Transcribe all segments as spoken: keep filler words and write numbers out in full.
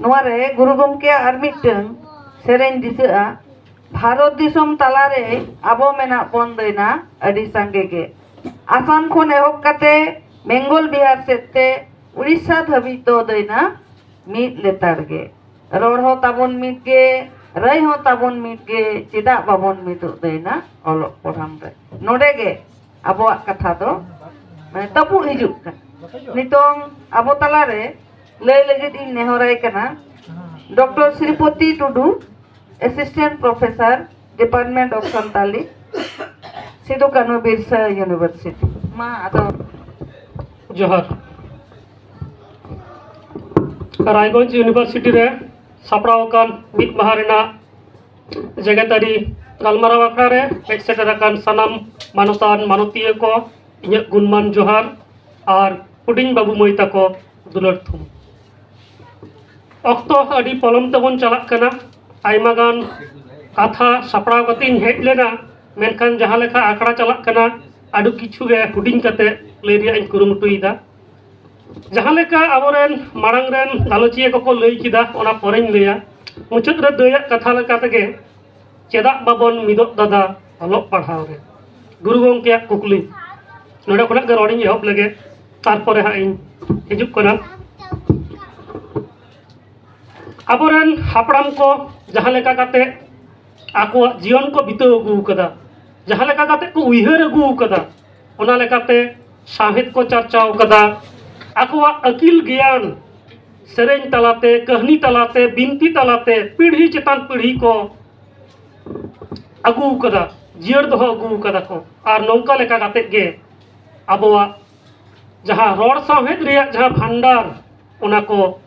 ᱱᱚᱣᱟ ᱨᱮ ᱜᱩᱨᱩ ᱜᱚᱢᱠᱮᱭᱟᱜ ᱟᱨ ᱢᱤᱫᱴᱟᱝ ᱥᱮᱨᱮᱧ ᱫᱤᱥᱟᱹᱜᱼᱟ, ᱵᱷᱟᱨᱚᱛ ᱫᱤᱥᱚᱢ ᱛᱟᱞᱟᱨᱮ ᱟᱵᱚ ᱢᱮᱱᱟᱜ ᱵᱚᱱ ᱫᱟᱹᱭᱱᱟ ᱟᱹᱰᱤ ᱥᱟᱸᱜᱮ ᱜᱮ᱾ ᱟᱥᱟᱢ ᱠᱷᱚᱱ ᱮᱦᱚᱵ ᱠᱟᱛᱮ ᱵᱮᱝᱜᱚᱞ ᱵᱤᱦᱟᱨ ᱥᱮᱫ ᱛᱮ ᱩᱲᱤᱥᱥᱟ ᱫᱷᱟᱹᱵᱤᱡ ᱫᱚ ᱫᱟᱹᱭᱱᱟ ᱢᱤᱫ ᱞᱮᱛᱟᱲ ᱜᱮ᱾ ᱨᱚᱲ ᱦᱚᱸ ᱛᱟᱵᱚᱱ ᱢᱤᱫ ᱜᱮ, ᱨᱟᱹᱭ ᱦᱚᱸ ᱛᱟᱵᱚᱱ ᱢᱤᱫ ᱜᱮ, ᱪᱮᱫᱟᱜ ᱵᱟᱵᱚᱱ ᱢᱤᱫᱚᱜ ᱫᱟᱹᱭᱱᱟ ᱚᱞᱚᱜ ᱯᱟᱲᱦᱟᱣ ᱨᱮ? ᱱᱚᱰᱮ ᱜᱮ ᱟᱵᱚᱣᱟᱜ ᱠᱟᱛᱷᱟ ᱫᱚ ᱢᱟᱱᱮ ᱛᱟᱹᱯᱩᱜ ᱦᱤᱡᱩᱜ ᱠᱟᱱᱟ᱾ ᱱᱤᱛᱚᱝ ᱟᱵᱚ ᱛᱟᱞᱟᱨᱮ ᱞᱟᱹᱭ ᱞᱟᱹᱜᱤᱫ ᱤᱧ ᱱᱮᱦᱚᱨᱟᱭ ᱠᱟᱱᱟ doctor Sripati Tudu, assistant professor, department of Santali, Sido Kanhu Birsa university. ᱢᱟ ᱟᱫᱚ ᱡᱚᱦᱟᱨ᱾ ᱨᱟᱭᱜᱚᱸᱡᱽ ᱤᱭᱩᱱᱤᱵᱷᱟᱨᱥᱤᱴᱤ ᱨᱮ ᱥᱟᱯᱲᱟᱣ ᱟᱠᱟᱱ ᱢᱤᱫ ᱢᱟᱦᱟ ᱨᱮᱱᱟᱜ ᱡᱮᱜᱮᱛᱟᱹᱨᱤ ᱜᱟᱞᱢᱟᱨᱟᱣ ᱟᱠᱷᱲᱟ ᱨᱮ ᱦᱮᱡ ᱥᱮᱴᱮᱨ ᱟᱠᱟᱱ ᱥᱟᱱᱟᱢ ᱢᱟᱱᱚᱛᱟᱱ ᱢᱟᱱᱚᱛᱤᱭᱟᱹ ᱠᱚ, ᱤᱧᱟᱹᱜ ᱜᱩᱱᱢᱟᱱ ᱡᱚᱦᱟᱨ ᱟᱨ ᱦᱩᱰᱤᱧ ᱵᱟᱹᱵᱩ ᱢᱟᱹᱭ ᱛᱟᱠᱚ ᱫᱩᱞᱟᱹᱲ ᱛᱷᱩᱢ᱾ ᱚᱠᱛᱚ ᱟᱹᱰᱤ ᱯᱚᱞᱚᱢ ᱛᱮᱵᱚᱱ ᱪᱟᱞᱟᱜ ᱠᱟᱱᱟ᱾ ᱟᱭᱢᱟ ᱜᱟᱱ ᱠᱟᱛᱷᱟ ᱥᱟᱯᱲᱟᱣ ᱠᱟᱛᱮ ᱤᱧ ᱦᱮᱡ ᱞᱮᱱᱟ, ᱢᱮᱱᱠᱷᱟᱱ ᱡᱟᱦᱟᱸ ᱞᱮᱠᱟ ᱟᱠᱷᱲᱟ ᱪᱟᱞᱟᱜ ᱠᱟᱱᱟ, ᱟᱹᱰᱤ ᱠᱤᱪᱷᱩ ᱜᱮ ᱦᱩᱰᱤᱧ ᱠᱟᱛᱮ ᱞᱟᱹᱭ ᱨᱮᱭᱟᱜ ᱤᱧ ᱠᱩᱨᱩᱢᱩᱴᱩᱭᱮᱫᱟ᱾ ᱡᱟᱦᱟᱸ ᱞᱮᱠᱟ ᱟᱵᱚᱨᱮᱱ ᱢᱟᱲᱟᱝ ᱨᱮᱱ ᱜᱟᱞᱚᱪᱤᱭᱟᱹ ᱠᱚᱠᱚ ᱞᱟᱹᱭ ᱠᱮᱫᱟ, ᱚᱱᱟ ᱯᱚᱨᱮᱧ ᱞᱟᱹᱭᱟ᱾ ᱢᱩᱪᱟᱹᱫ ᱨᱮ ᱫᱟᱹᱭᱟᱜ ᱠᱟᱛᱷᱟ ᱞᱮᱠᱟ ᱛᱮᱜᱮ, ᱪᱮᱫᱟᱜ ᱵᱟᱵᱚᱱ ᱢᱤᱫᱚᱜ ᱫᱟᱫᱟ ᱚᱞᱚᱜ ᱯᱟᱲᱦᱟᱣ ᱨᱮ? ᱜᱩᱨᱩ ᱜᱚᱢᱠᱮᱭᱟᱜ ᱠᱩᱠᱞᱤ᱾ ᱱᱚᱰᱮ ᱠᱷᱚᱱᱟᱜ ᱜᱮ ᱨᱚᱲᱤᱧ ᱮᱦᱚᱵ ᱞᱮᱜᱮ, ᱛᱟᱨᱯᱚᱨᱮ ᱦᱟᱸᱜ ᱤᱧ ᱦᱤᱡᱩᱜ ᱠᱟᱱᱟ᱾ ᱟᱵᱚᱨᱮᱱ ᱦᱟᱯᱲᱟᱢ ᱠᱚ ᱡᱟᱦᱟᱸ ᱞᱮᱠᱟ ᱠᱟᱛᱮ ᱟᱠᱚᱣᱟᱜ ᱡᱤᱭᱚᱱ ᱠᱚ ᱵᱤᱛᱟᱹᱣ ᱟᱹᱜᱩ ᱟᱠᱟᱫᱟ, ᱡᱟᱦᱟᱸ ᱞᱮᱠᱟ ᱠᱟᱛᱮ ᱠᱚ ᱩᱭᱦᱟᱹᱨ ᱟᱹᱜᱩ ᱟᱠᱟᱫᱟ, ᱚᱱᱟ ᱞᱮᱠᱟᱛᱮ ᱥᱟᱶᱦᱮᱫ ᱠᱚ ᱪᱟᱨᱪᱟᱣ ᱟᱠᱟᱫᱟ᱾ ᱟᱠᱚᱣᱟᱜ ᱟᱹᱠᱤᱞ ᱜᱮᱭᱟᱱ ᱥᱮᱨᱮᱧ ᱛᱟᱞᱟᱛᱮ, ᱠᱟᱹᱦᱱᱤ ᱛᱟᱞᱟᱛᱮ, ᱵᱤᱱᱛᱤ ᱛᱟᱞᱟᱛᱮ ᱯᱤᱲᱦᱤ ᱪᱮᱛᱟᱱ ᱯᱤᱲᱦᱤ ᱠᱚ ᱟᱹᱜᱩ ᱟᱠᱟᱫᱟ, ᱡᱤᱭᱟᱹᱲ ᱫᱚᱦᱚ ᱟᱹᱜᱩ ᱟᱠᱟᱫᱟ ᱠᱚ᱾ ᱟᱨ ᱱᱚᱝᱠᱟ ᱞᱮᱠᱟ ᱠᱟᱛᱮ ᱜᱮ ᱟᱵᱚᱣᱟᱜ ᱡᱟᱦᱟᱸ ᱨᱚᱲ ᱥᱟᱶᱦᱮᱫ ᱨᱮᱭᱟᱜ ᱡᱟᱦᱟᱸ ᱵᱷᱟᱱᱰᱟᱨ, ᱚᱱᱟ ᱠᱚ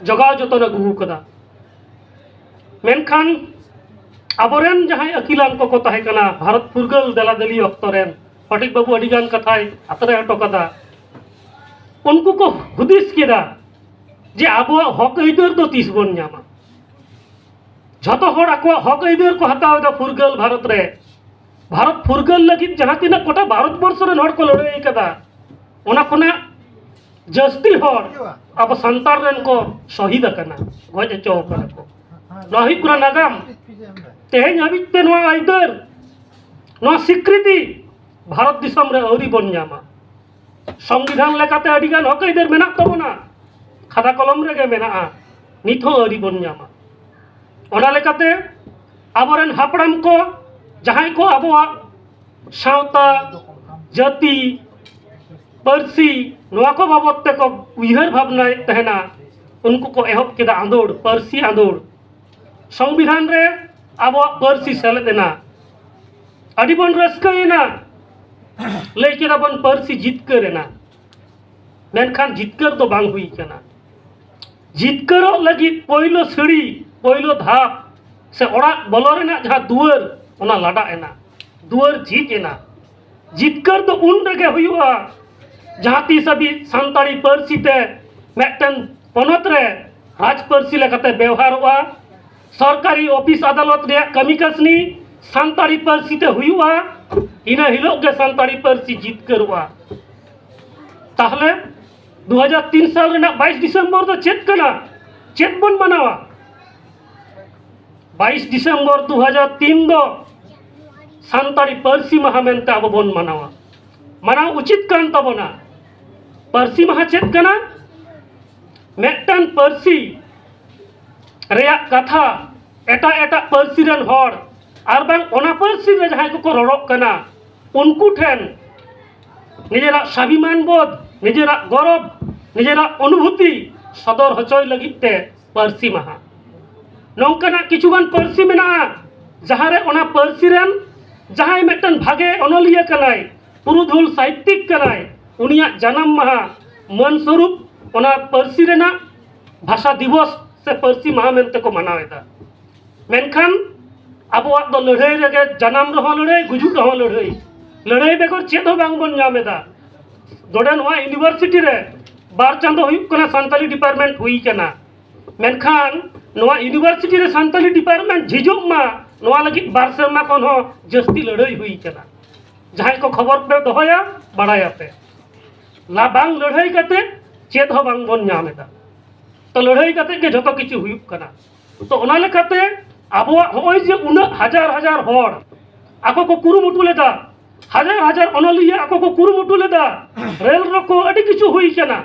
ᱡᱚᱜᱟᱣ ᱡᱚᱛᱚᱱ ᱟᱹᱜᱩ ᱟᱠᱟᱫᱟ᱾ ᱢᱮᱱᱠᱷᱟᱱ ᱟᱵᱚᱨᱮᱱ ᱡᱟᱦᱟᱸᱭ ᱟᱹᱠᱤᱞᱟᱱ ᱠᱚᱠᱚ ᱛᱟᱦᱮᱸ ᱠᱟᱱᱟ, ᱵᱷᱟᱨᱚᱛ ᱯᱷᱩᱨᱜᱟᱹᱞ ᱫᱮᱞᱟ ᱫᱮᱞᱤ ᱚᱠᱛᱚ ᱨᱮᱱ ᱯᱷᱚᱴᱤᱠ ᱵᱟᱹᱵᱩ ᱟᱹᱰᱤ ᱜᱟᱱ ᱠᱟᱛᱷᱟᱭ ᱟᱛᱨᱮ ᱦᱚᱴᱚ ᱠᱟᱫᱟ, ᱩᱱᱠᱩ ᱠᱚ ᱦᱩᱫᱤᱥ ᱠᱮᱫᱟ ᱡᱮ ᱟᱵᱚᱣᱟᱜ ᱦᱚᱠ ᱟᱹᱭᱫᱟᱹᱨ ᱫᱚ ᱛᱤᱥ ᱵᱚᱱ ᱧᱟᱢᱟ? ᱡᱷᱚᱛᱚ ᱦᱚᱲ ᱟᱠᱚᱣᱟᱜ ᱦᱚᱠ ᱟᱹᱭᱫᱟᱹᱨ ᱠᱚ ᱦᱟᱛᱟᱣ ᱮᱫᱟ ᱯᱷᱩᱨᱜᱟᱹᱞ ᱵᱷᱟᱨᱚᱛ ᱨᱮ᱾ ᱵᱷᱟᱨᱚᱛ ᱯᱷᱩᱨᱜᱟᱹᱞ ᱞᱟᱹᱜᱤᱫ ᱡᱟᱦᱟᱸ ᱛᱤᱱᱟᱹᱜ ᱜᱚᱴᱟ ᱵᱷᱟᱨᱚᱛ ᱵᱚᱨᱥᱚ ᱨᱮᱱ ᱦᱚᱲ ᱠᱚ ᱞᱟᱹᱲᱦᱟᱹᱭ ᱠᱟᱫᱟ, ᱚᱱᱟ ᱠᱷᱚᱱᱟᱜ ᱡᱟᱹᱥᱛᱤ ᱦᱚᱲ ᱟᱵᱚ ᱥᱟᱱᱛᱟᱲ ᱨᱮᱱ ᱠᱚ ᱥᱚᱦᱤᱫ ᱟᱠᱟᱱᱟ, ᱜᱚᱡ ᱦᱚᱪᱚ ᱟᱠᱟᱱᱟ ᱠᱚ᱾ ᱱᱚᱣᱟ ᱦᱩᱭᱩᱜ ᱠᱟᱱᱟ ᱱᱟᱜᱟᱢ᱾ ᱛᱮᱦᱮᱧ ᱦᱟᱹᱵᱤᱡ ᱛᱮ ᱱᱚᱣᱟ ᱟᱹᱭᱫᱟᱹᱨ, ᱱᱚᱣᱟ ᱥᱤᱠᱨᱤᱛᱤ ᱵᱷᱟᱨᱚᱛ ᱫᱤᱥᱚᱢ ᱨᱮ ᱟᱹᱣᱨᱤ ᱵᱚᱱ ᱧᱟᱢᱟ᱾ ᱥᱚᱝᱵᱤᱫᱷᱟᱱ ᱞᱮᱠᱟᱛᱮ ᱟᱹᱰᱤ ᱜᱟᱱ ᱦᱚᱠ ᱟᱹᱭᱫᱟᱹᱨ ᱢᱮᱱᱟᱜ ᱛᱟᱵᱚᱱᱟ, ᱠᱷᱟᱛᱟ ᱠᱚᱞᱚᱢ ᱨᱮᱜᱮ ᱢᱮᱱᱟᱜᱼᱟ, ᱱᱤᱛ ᱦᱚᱸ ᱟᱹᱣᱨᱤ ᱵᱚᱱ ᱧᱟᱢᱟ᱾ ᱚᱱᱟ ᱞᱮᱠᱟᱛᱮ ᱟᱵᱚᱨᱮᱱ ᱦᱟᱯᱲᱟᱢ ᱠᱚ, ᱡᱟᱦᱟᱸᱭ ᱠᱚ ᱟᱵᱚᱣᱟᱜ ᱥᱟᱶᱛᱟ, ᱡᱟᱹᱛᱤ, ᱯᱟᱹᱨᱥᱤ, ᱱᱚᱣᱟ ᱠᱚ ᱵᱟᱵᱚᱫ ᱛᱮᱠᱚ ᱩᱭᱦᱟᱹᱨ ᱵᱷᱟᱵᱽᱱᱟᱭᱮᱫ ᱛᱟᱦᱮᱱᱟ, ᱩᱱᱠᱩ ᱠᱚ ᱮᱦᱚᱵ ᱠᱮᱫᱟ ᱟᱸᱫᱳᱲ, ᱯᱟᱹᱨᱥᱤ ᱟᱸᱫᱳᱲ᱾ ᱥᱚᱝᱵᱤᱫᱷᱟᱱ ᱨᱮ ᱟᱵᱚᱣᱟᱜ ᱯᱟᱹᱨᱥᱤ ᱥᱮᱞᱮᱫ ᱮᱱᱟ, ᱟᱹᱰᱤ ᱵᱚᱱ ᱨᱟᱹᱥᱠᱟᱹᱭᱮᱱᱟ, ᱞᱟᱹᱭ ᱠᱮᱫᱟ ᱵᱚᱱ ᱯᱟᱹᱨᱥᱤ ᱡᱤᱛᱠᱟᱹᱨ ᱮᱱᱟ, ᱢᱮᱱᱠᱷᱟᱱ ᱡᱤᱛᱠᱟᱹᱨ ᱫᱚ ᱵᱟᱝ ᱦᱩᱭ ᱠᱟᱱᱟ᱾ ᱡᱤᱛᱠᱟᱹᱨᱚᱜ ᱞᱟᱹᱜᱤᱫ ᱯᱳᱭᱞᱳ ᱥᱤᱲᱤ, ᱯᱳᱭᱞᱳ ᱫᱷᱟᱯ ᱥᱮ ᱚᱲᱟᱜ ᱵᱚᱞᱚ ᱨᱮᱱᱟᱜ ᱡᱟᱦᱟᱸ ᱫᱩᱣᱟᱹᱨ, ᱚᱱᱟ ᱞᱟᱰᱟᱜ ᱮᱱᱟ, ᱫᱩᱣᱟᱹᱨ ᱡᱷᱤᱡ ᱮᱱᱟ᱾ ᱡᱤᱛᱠᱟᱹᱨ ᱫᱚ ᱩᱱ ᱨᱮᱜᱮ ᱦᱩᱭᱩᱜᱼᱟ, ᱡᱟᱦᱟᱸ ᱛᱤᱥ ᱦᱟᱹᱵᱤᱡ ᱥᱟᱱᱛᱟᱲᱤ ᱯᱟᱹᱨᱥᱤ ᱛᱮ ᱢᱤᱫᱴᱮᱱ ᱯᱚᱱᱚᱛ ᱨᱮ ᱨᱟᱡᱽ ᱯᱟᱹᱨᱥᱤ ᱞᱮᱠᱟᱛᱮ ᱵᱮᱣᱦᱟᱨᱚᱜᱼᱟ, ᱥᱚᱨᱠᱟᱨᱤ ᱚᱯᱷᱤᱥ ᱟᱫᱟᱞᱚᱛ ᱨᱮᱭᱟᱜ ᱠᱟᱹᱢᱤ ᱠᱟᱹᱥᱱᱤ ᱥᱟᱱᱛᱟᱲᱤ ᱯᱟᱹᱨᱥᱤ ᱛᱮ ᱦᱩᱭᱩᱜᱼᱟ, ᱤᱱᱟᱹ ᱦᱤᱞᱳᱜ ᱜᱮ ᱥᱟᱱᱛᱟᱲᱤ ᱯᱟᱹᱨᱥᱤ ᱡᱤᱛᱠᱟᱹᱨᱚᱜᱼᱟ᱾ ᱛᱟᱦᱞᱮ ᱫᱩ ᱦᱟᱡᱟᱨ ᱛᱤᱱ ᱥᱟᱞ ᱨᱮᱱᱟᱜ ᱵᱟᱭᱤᱥ ᱰᱤᱥᱮᱢᱵᱚᱨ ᱫᱚ ᱪᱮᱫ ᱠᱟᱱᱟ? ᱪᱮᱫ ᱵᱚᱱ ᱢᱟᱱᱟᱣᱟ? ᱵᱟᱭᱤᱥ ᱰᱤᱥᱮᱢᱵᱚᱨ ᱫᱩ ᱦᱟᱡᱟᱨ ᱛᱤᱱ ᱫᱚ ᱥᱟᱱᱛᱟᱲᱤ ᱯᱟᱹᱨᱥᱤ ᱢᱟᱦᱟ ᱢᱮᱱᱛᱮ ᱟᱵᱚ ᱵᱚᱱ ᱢᱟᱱᱟᱣᱟ, ᱢᱟᱱᱟᱣ ᱩᱪᱤᱛ ᱠᱟᱱ ᱛᱟᱵᱚᱱᱟ᱾ ᱯᱟᱹᱨᱥᱤ ᱢᱟᱦᱟ ᱪᱮᱫ ᱠᱟᱱᱟ? ᱢᱤᱫᱴᱟᱝ ᱯᱟᱹᱨᱥᱤ ᱨᱮᱭᱟᱜ ᱠᱟᱛᱷᱟ ᱮᱴᱟᱜ ᱮᱴᱟᱜ ᱯᱟᱹᱨᱥᱤ ᱨᱮᱱ ᱦᱚᱲ ᱟᱨ ᱵᱟᱝ ᱚᱱᱟ ᱯᱟᱹᱨᱥᱤ ᱨᱮ ᱡᱟᱦᱟᱸᱭ ᱠᱚᱠᱚ ᱨᱚᱲᱚᱜ ᱠᱟᱱᱟ, ᱩᱱᱠᱩ ᱴᱷᱮᱱ ᱱᱤᱡᱮᱨᱟᱜ ᱥᱟᱵᱷᱤᱢᱟᱱ ᱵᱳᱫᱷ, ᱱᱤᱡᱮᱨᱟᱜ ᱜᱚᱨᱚᱵᱽ, ᱱᱤᱡᱮᱨᱟᱜ ᱚᱱᱩᱵᱷᱩᱛᱤ ᱥᱚᱫᱚᱨ ᱦᱚᱪᱚᱭ ᱞᱟᱹᱜᱤᱫ ᱛᱮ ᱯᱟᱹᱨᱥᱤ ᱢᱟᱦᱟ᱾ ᱱᱚᱝᱠᱟᱱᱟᱜ ᱠᱤᱪᱷᱩᱜᱟᱱ ᱯᱟᱹᱨᱥᱤ ᱢᱮᱱᱟᱜᱼᱟ, ᱡᱟᱦᱟᱸᱨᱮ ᱚᱱᱟ ᱯᱟᱹᱨᱥᱤ ᱨᱮᱱ ᱡᱟᱦᱟᱸᱭ ᱢᱤᱫᱴᱟᱝ ᱵᱷᱟᱜᱮ ᱚᱱᱚᱞᱤᱭᱟᱹ ᱠᱟᱱᱟᱭ, ᱯᱩᱨᱩᱫᱷᱩᱞ ᱥᱟᱦᱤᱛᱭᱤᱠ ᱠᱟᱱᱟᱭ, ᱩᱱᱤᱭᱟᱜ ᱡᱟᱱᱟᱢ ᱢᱟᱦᱟ ᱢᱟᱹᱱ ᱥᱚᱨᱩᱯ ᱚᱱᱟ ᱯᱟᱹᱨᱥᱤ ᱨᱮᱱᱟᱜ ᱵᱷᱟᱥᱟ ᱫᱤᱵᱚᱥ ᱥᱮ ᱯᱟᱹᱨᱥᱤ ᱢᱟᱦᱟ ᱢᱮᱱᱛᱮ ᱠᱚ ᱢᱟᱱᱟᱣ ᱮᱫᱟ᱾ ᱢᱮᱱᱠᱷᱟᱱ ᱟᱵᱚᱣᱟᱜ ᱫᱚ ᱞᱟᱹᱲᱦᱟᱹᱭ ᱨᱮᱜᱮ, ᱡᱟᱱᱟᱢ ᱨᱮᱦᱚᱸ ᱞᱟᱹᱲᱦᱟᱹᱭ, ᱜᱩᱡᱩᱜ ᱨᱮᱦᱚᱸ ᱞᱟᱹᱲᱦᱟᱹᱭ᱾ ᱞᱟᱹᱲᱦᱟᱹᱭ ᱵᱮᱜᱚᱨ ᱪᱮᱫ ᱦᱚᱸ ᱵᱟᱝ ᱵᱚᱱ ᱧᱟᱢ ᱮᱫᱟ᱾ ᱱᱚᱰᱮ ᱱᱚᱣᱟ ᱤᱭᱩᱱᱤᱵᱷᱟᱨᱥᱤᱴᱤ ᱨᱮ ᱵᱟᱨ ᱪᱟᱸᱫᱚ ᱦᱩᱭᱩᱜ ᱠᱟᱱᱟ ᱥᱟᱱᱛᱟᱞᱤ ᱰᱤᱯᱟᱨᱴᱢᱮᱱᱴ ᱦᱩᱭ ᱠᱟᱱᱟ, ᱢᱮᱱᱠᱷᱟᱱ ᱱᱚᱣᱟ ᱤᱭᱩᱱᱤᱵᱷᱟᱨᱥᱤᱴᱤ ᱨᱮ ᱥᱟᱱᱛᱟᱞᱤ ᱰᱤᱯᱟᱨᱴᱢᱮᱱᱴ ᱡᱷᱤᱡᱚᱜ ᱢᱟ, ᱱᱚᱣᱟ ᱞᱟᱹᱜᱤᱫ ᱵᱟᱨ ᱥᱮᱨᱢᱟ ᱠᱷᱚᱱ ᱦᱚᱸ ᱡᱟᱹᱥᱛᱤ ᱞᱟᱹᱲᱦᱟᱹᱭ ᱦᱩᱭ ᱠᱟᱱᱟ᱾ ᱡᱟᱦᱟᱸᱭ ᱠᱚ ᱠᱷᱚᱵᱚᱨ ᱯᱮ ᱫᱚᱦᱚᱭᱟ, ᱵᱟᱲᱟᱭᱟᱯᱮ᱾ ᱞᱟ ᱵᱟᱝ ᱞᱟᱹᱲᱦᱟᱹᱭ ᱠᱟᱛᱮ ᱪᱮᱫ ᱦᱚᱸ ᱵᱟᱝ ᱵᱚᱱ ᱧᱟᱢ ᱮᱫᱟ᱾ ᱛᱚ ᱞᱟᱹᱲᱦᱟᱹᱭ ᱠᱟᱛᱮ ᱜᱮ ᱡᱷᱚᱛᱚ ᱠᱤᱪᱷᱩ ᱦᱩᱭᱩᱜ ᱠᱟᱱᱟ᱾ ᱛᱚ ᱚᱱᱟ ᱞᱮᱠᱟᱛᱮ ᱟᱵᱚᱣᱟᱜ ᱦᱚᱸᱜᱼᱚᱭ ᱡᱮ ᱩᱱᱟᱹᱜ ᱦᱟᱡᱟᱨ ᱦᱟᱡᱟᱨ ᱦᱚᱲ ᱟᱠᱚ ᱠᱚ ᱠᱩᱨᱩᱢᱩᱴᱩ ᱞᱮᱫᱟ, ᱦᱟᱡᱟᱨ ᱦᱟᱡᱟᱨ ᱚᱱᱚᱞᱤᱭᱟᱹ ᱟᱠᱚ ᱠᱚ ᱠᱩᱨᱩᱢᱩᱴᱩ ᱞᱮᱫᱟ, ᱨᱮᱞ ᱨᱚᱠᱚ ᱟᱹᱰᱤ ᱠᱤᱪᱷᱩ ᱦᱩᱭ ᱠᱟᱱᱟ᱾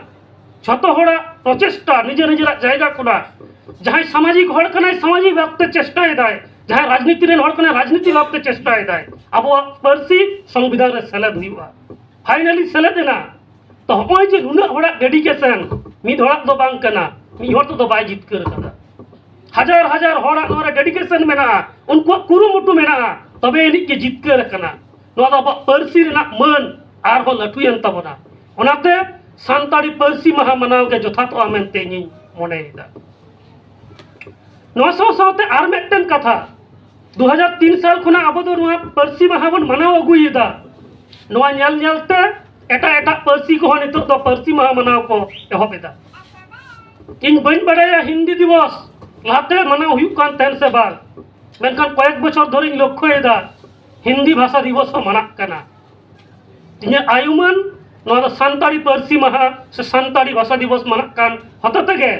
ᱡᱷᱚᱛᱚ ᱦᱚᱲᱟᱜ ᱯᱨᱚᱪᱮᱥᱴᱟ ᱱᱤᱡᱮᱨ ᱱᱤᱡᱮᱨᱟᱜ ᱡᱟᱭᱜᱟ ᱠᱷᱚᱱᱟᱜ ᱡᱟᱦᱟᱸᱭ ᱥᱟᱢᱟᱡᱤᱠ ᱦᱚᱲ ᱠᱟᱱᱟᱭ ᱥᱟᱢᱟᱡᱤᱠ ᱵᱷᱟᱵᱛᱮ ᱪᱮᱥᱴᱟᱭᱮᱫᱟᱭ, ᱡᱟᱦᱟᱸᱭ ᱨᱟᱡᱽᱱᱤᱛᱤ ᱨᱮᱱ ᱦᱚᱲ ᱠᱟᱱᱟᱭ ᱨᱟᱡᱽᱱᱤᱛᱤ ᱵᱷᱟᱵᱛᱮ ᱪᱮᱥᱴᱟᱭᱮᱫᱟᱭ, ᱟᱵᱚᱣᱟᱜ ᱯᱟᱹᱨᱥᱤ ᱥᱚᱝᱵᱤᱫᱷᱟᱱ ᱨᱮ ᱥᱮᱞᱮᱫ ᱦᱩᱭᱩᱜᱼᱟ᱾ ᱯᱷᱟᱭᱱᱟᱞᱤ ᱥᱮᱞᱮᱫ ᱮᱱᱟ᱾ ᱛᱚ ᱦᱚᱸᱜᱼᱚᱭ ᱡᱮ ᱱᱩᱱᱟᱹᱜ ᱦᱚᱲᱟᱜ ᱰᱮᱰᱤᱠᱮᱥᱚᱱ, ᱢᱤᱫ ᱦᱚᱲᱟᱜ ᱫᱚ ᱵᱟᱝ ᱠᱟᱱᱟ, ᱢᱤᱫ ᱦᱚᱲ ᱛᱮᱫᱚ ᱵᱟᱭ ᱡᱤᱛᱠᱟᱹᱨ ᱠᱟᱫᱟ᱾ ᱦᱟᱡᱟᱨ ᱦᱟᱡᱟᱨ ᱦᱚᱲᱟᱜ ᱱᱚᱣᱟ ᱨᱮ ᱰᱮᱰᱤᱠᱮᱥᱚᱱ ᱢᱮᱱᱟᱜᱼᱟ, ᱩᱱᱠᱩᱣᱟᱜ ᱠᱩᱨᱩᱢᱩᱴᱩ ᱢᱮᱱᱟᱜᱼᱟ, ᱛᱚᱵᱮ ᱟᱹᱱᱤᱡ ᱜᱮ ᱡᱤᱛᱠᱟᱹᱨ ᱟᱠᱟᱱᱟ᱾ ᱱᱚᱣᱟ ᱫᱚ ᱟᱵᱚᱣᱟᱜ ᱯᱟᱹᱨᱥᱤ ᱨᱮᱱᱟᱜ ᱢᱟᱹᱱ ᱟᱨᱦᱚᱸ ᱞᱟᱹᱴᱩᱭᱮᱱ ᱛᱟᱵᱚᱱᱟ᱾ ᱚᱱᱟᱛᱮ ᱥᱟᱱᱛᱟᱲᱤ ᱯᱟᱹᱨᱥᱤ ᱢᱟᱦᱟ ᱢᱟᱱᱟᱣ ᱜᱮ ᱡᱚᱛᱷᱟᱛᱚᱜᱼᱟ ᱢᱮᱱᱛᱮ ᱤᱧᱤᱧ ᱢᱚᱱᱮᱭᱮᱫᱟ᱾ ᱱᱚᱣᱟ ᱥᱟᱶ ᱥᱟᱶᱛᱮ ᱟᱨ ᱢᱤᱫᱴᱮᱱ ᱠᱟᱛᱷᱟ, ᱫᱩ ᱦᱟᱡᱟᱨ ᱛᱤᱱ ᱥᱟᱞ ᱠᱷᱚᱱᱟᱜ ᱟᱵᱚ ᱫᱚ ᱱᱚᱣᱟ ᱯᱟᱹᱨᱥᱤ ᱢᱟᱦᱟ ᱵᱚᱱ ᱢᱟᱱᱟᱣ ᱟᱹᱜᱩᱭᱮᱫᱟ᱾ ᱱᱚᱣᱟ ᱧᱮᱞ ᱧᱮᱞᱛᱮ ᱮᱴᱟᱜ ᱮᱴᱟᱜ ᱯᱟᱹᱨᱥᱤ ᱠᱚᱦᱚᱸ ᱱᱤᱛᱚᱜ ᱫᱚ ᱯᱟᱹᱨᱥᱤ ᱢᱟᱦᱟ ᱢᱟᱱᱟᱣ ᱠᱚ ᱮᱦᱚᱵ ᱮᱫᱟ᱾ ᱤᱧ ᱵᱟᱹᱧ ᱵᱟᱲᱟᱭᱟ ᱦᱤᱱᱫᱤ ᱫᱤᱵᱚᱥ ᱞᱟᱦᱟᱛᱮ ᱢᱟᱱᱟᱣ ᱦᱩᱭᱩᱜ ᱠᱟᱱ ᱛᱟᱦᱮᱸᱱ ᱥᱮ ᱵᱟᱝ, ᱢᱮᱱᱠᱷᱟᱱ ᱠᱚᱭᱮᱠ ᱵᱚᱪᱷᱚᱨ ᱫᱷᱚᱨᱮᱧ ᱞᱚᱠᱠᱷᱚᱭᱮᱫᱟ ᱦᱤᱱᱫᱤ ᱵᱷᱟᱥᱟ ᱫᱤᱵᱚᱥ ᱦᱚᱸ ᱢᱟᱱᱟᱜ ᱠᱟᱱᱟ᱾ ᱤᱧᱟᱹᱜ ᱟᱭᱩᱢᱟᱹᱱ ᱱᱚᱣᱟ ᱫᱚ ᱥᱟᱱᱛᱟᱲᱤ ᱯᱟᱹᱨᱥᱤ ᱢᱟᱦᱟ ᱥᱮ ᱥᱟᱱᱛᱟᱲᱤ ᱵᱷᱟᱥᱟ ᱫᱤᱵᱚᱥ ᱢᱟᱱᱟᱜ ᱠᱟᱱ ᱦᱚᱛᱮ ᱛᱮᱜᱮ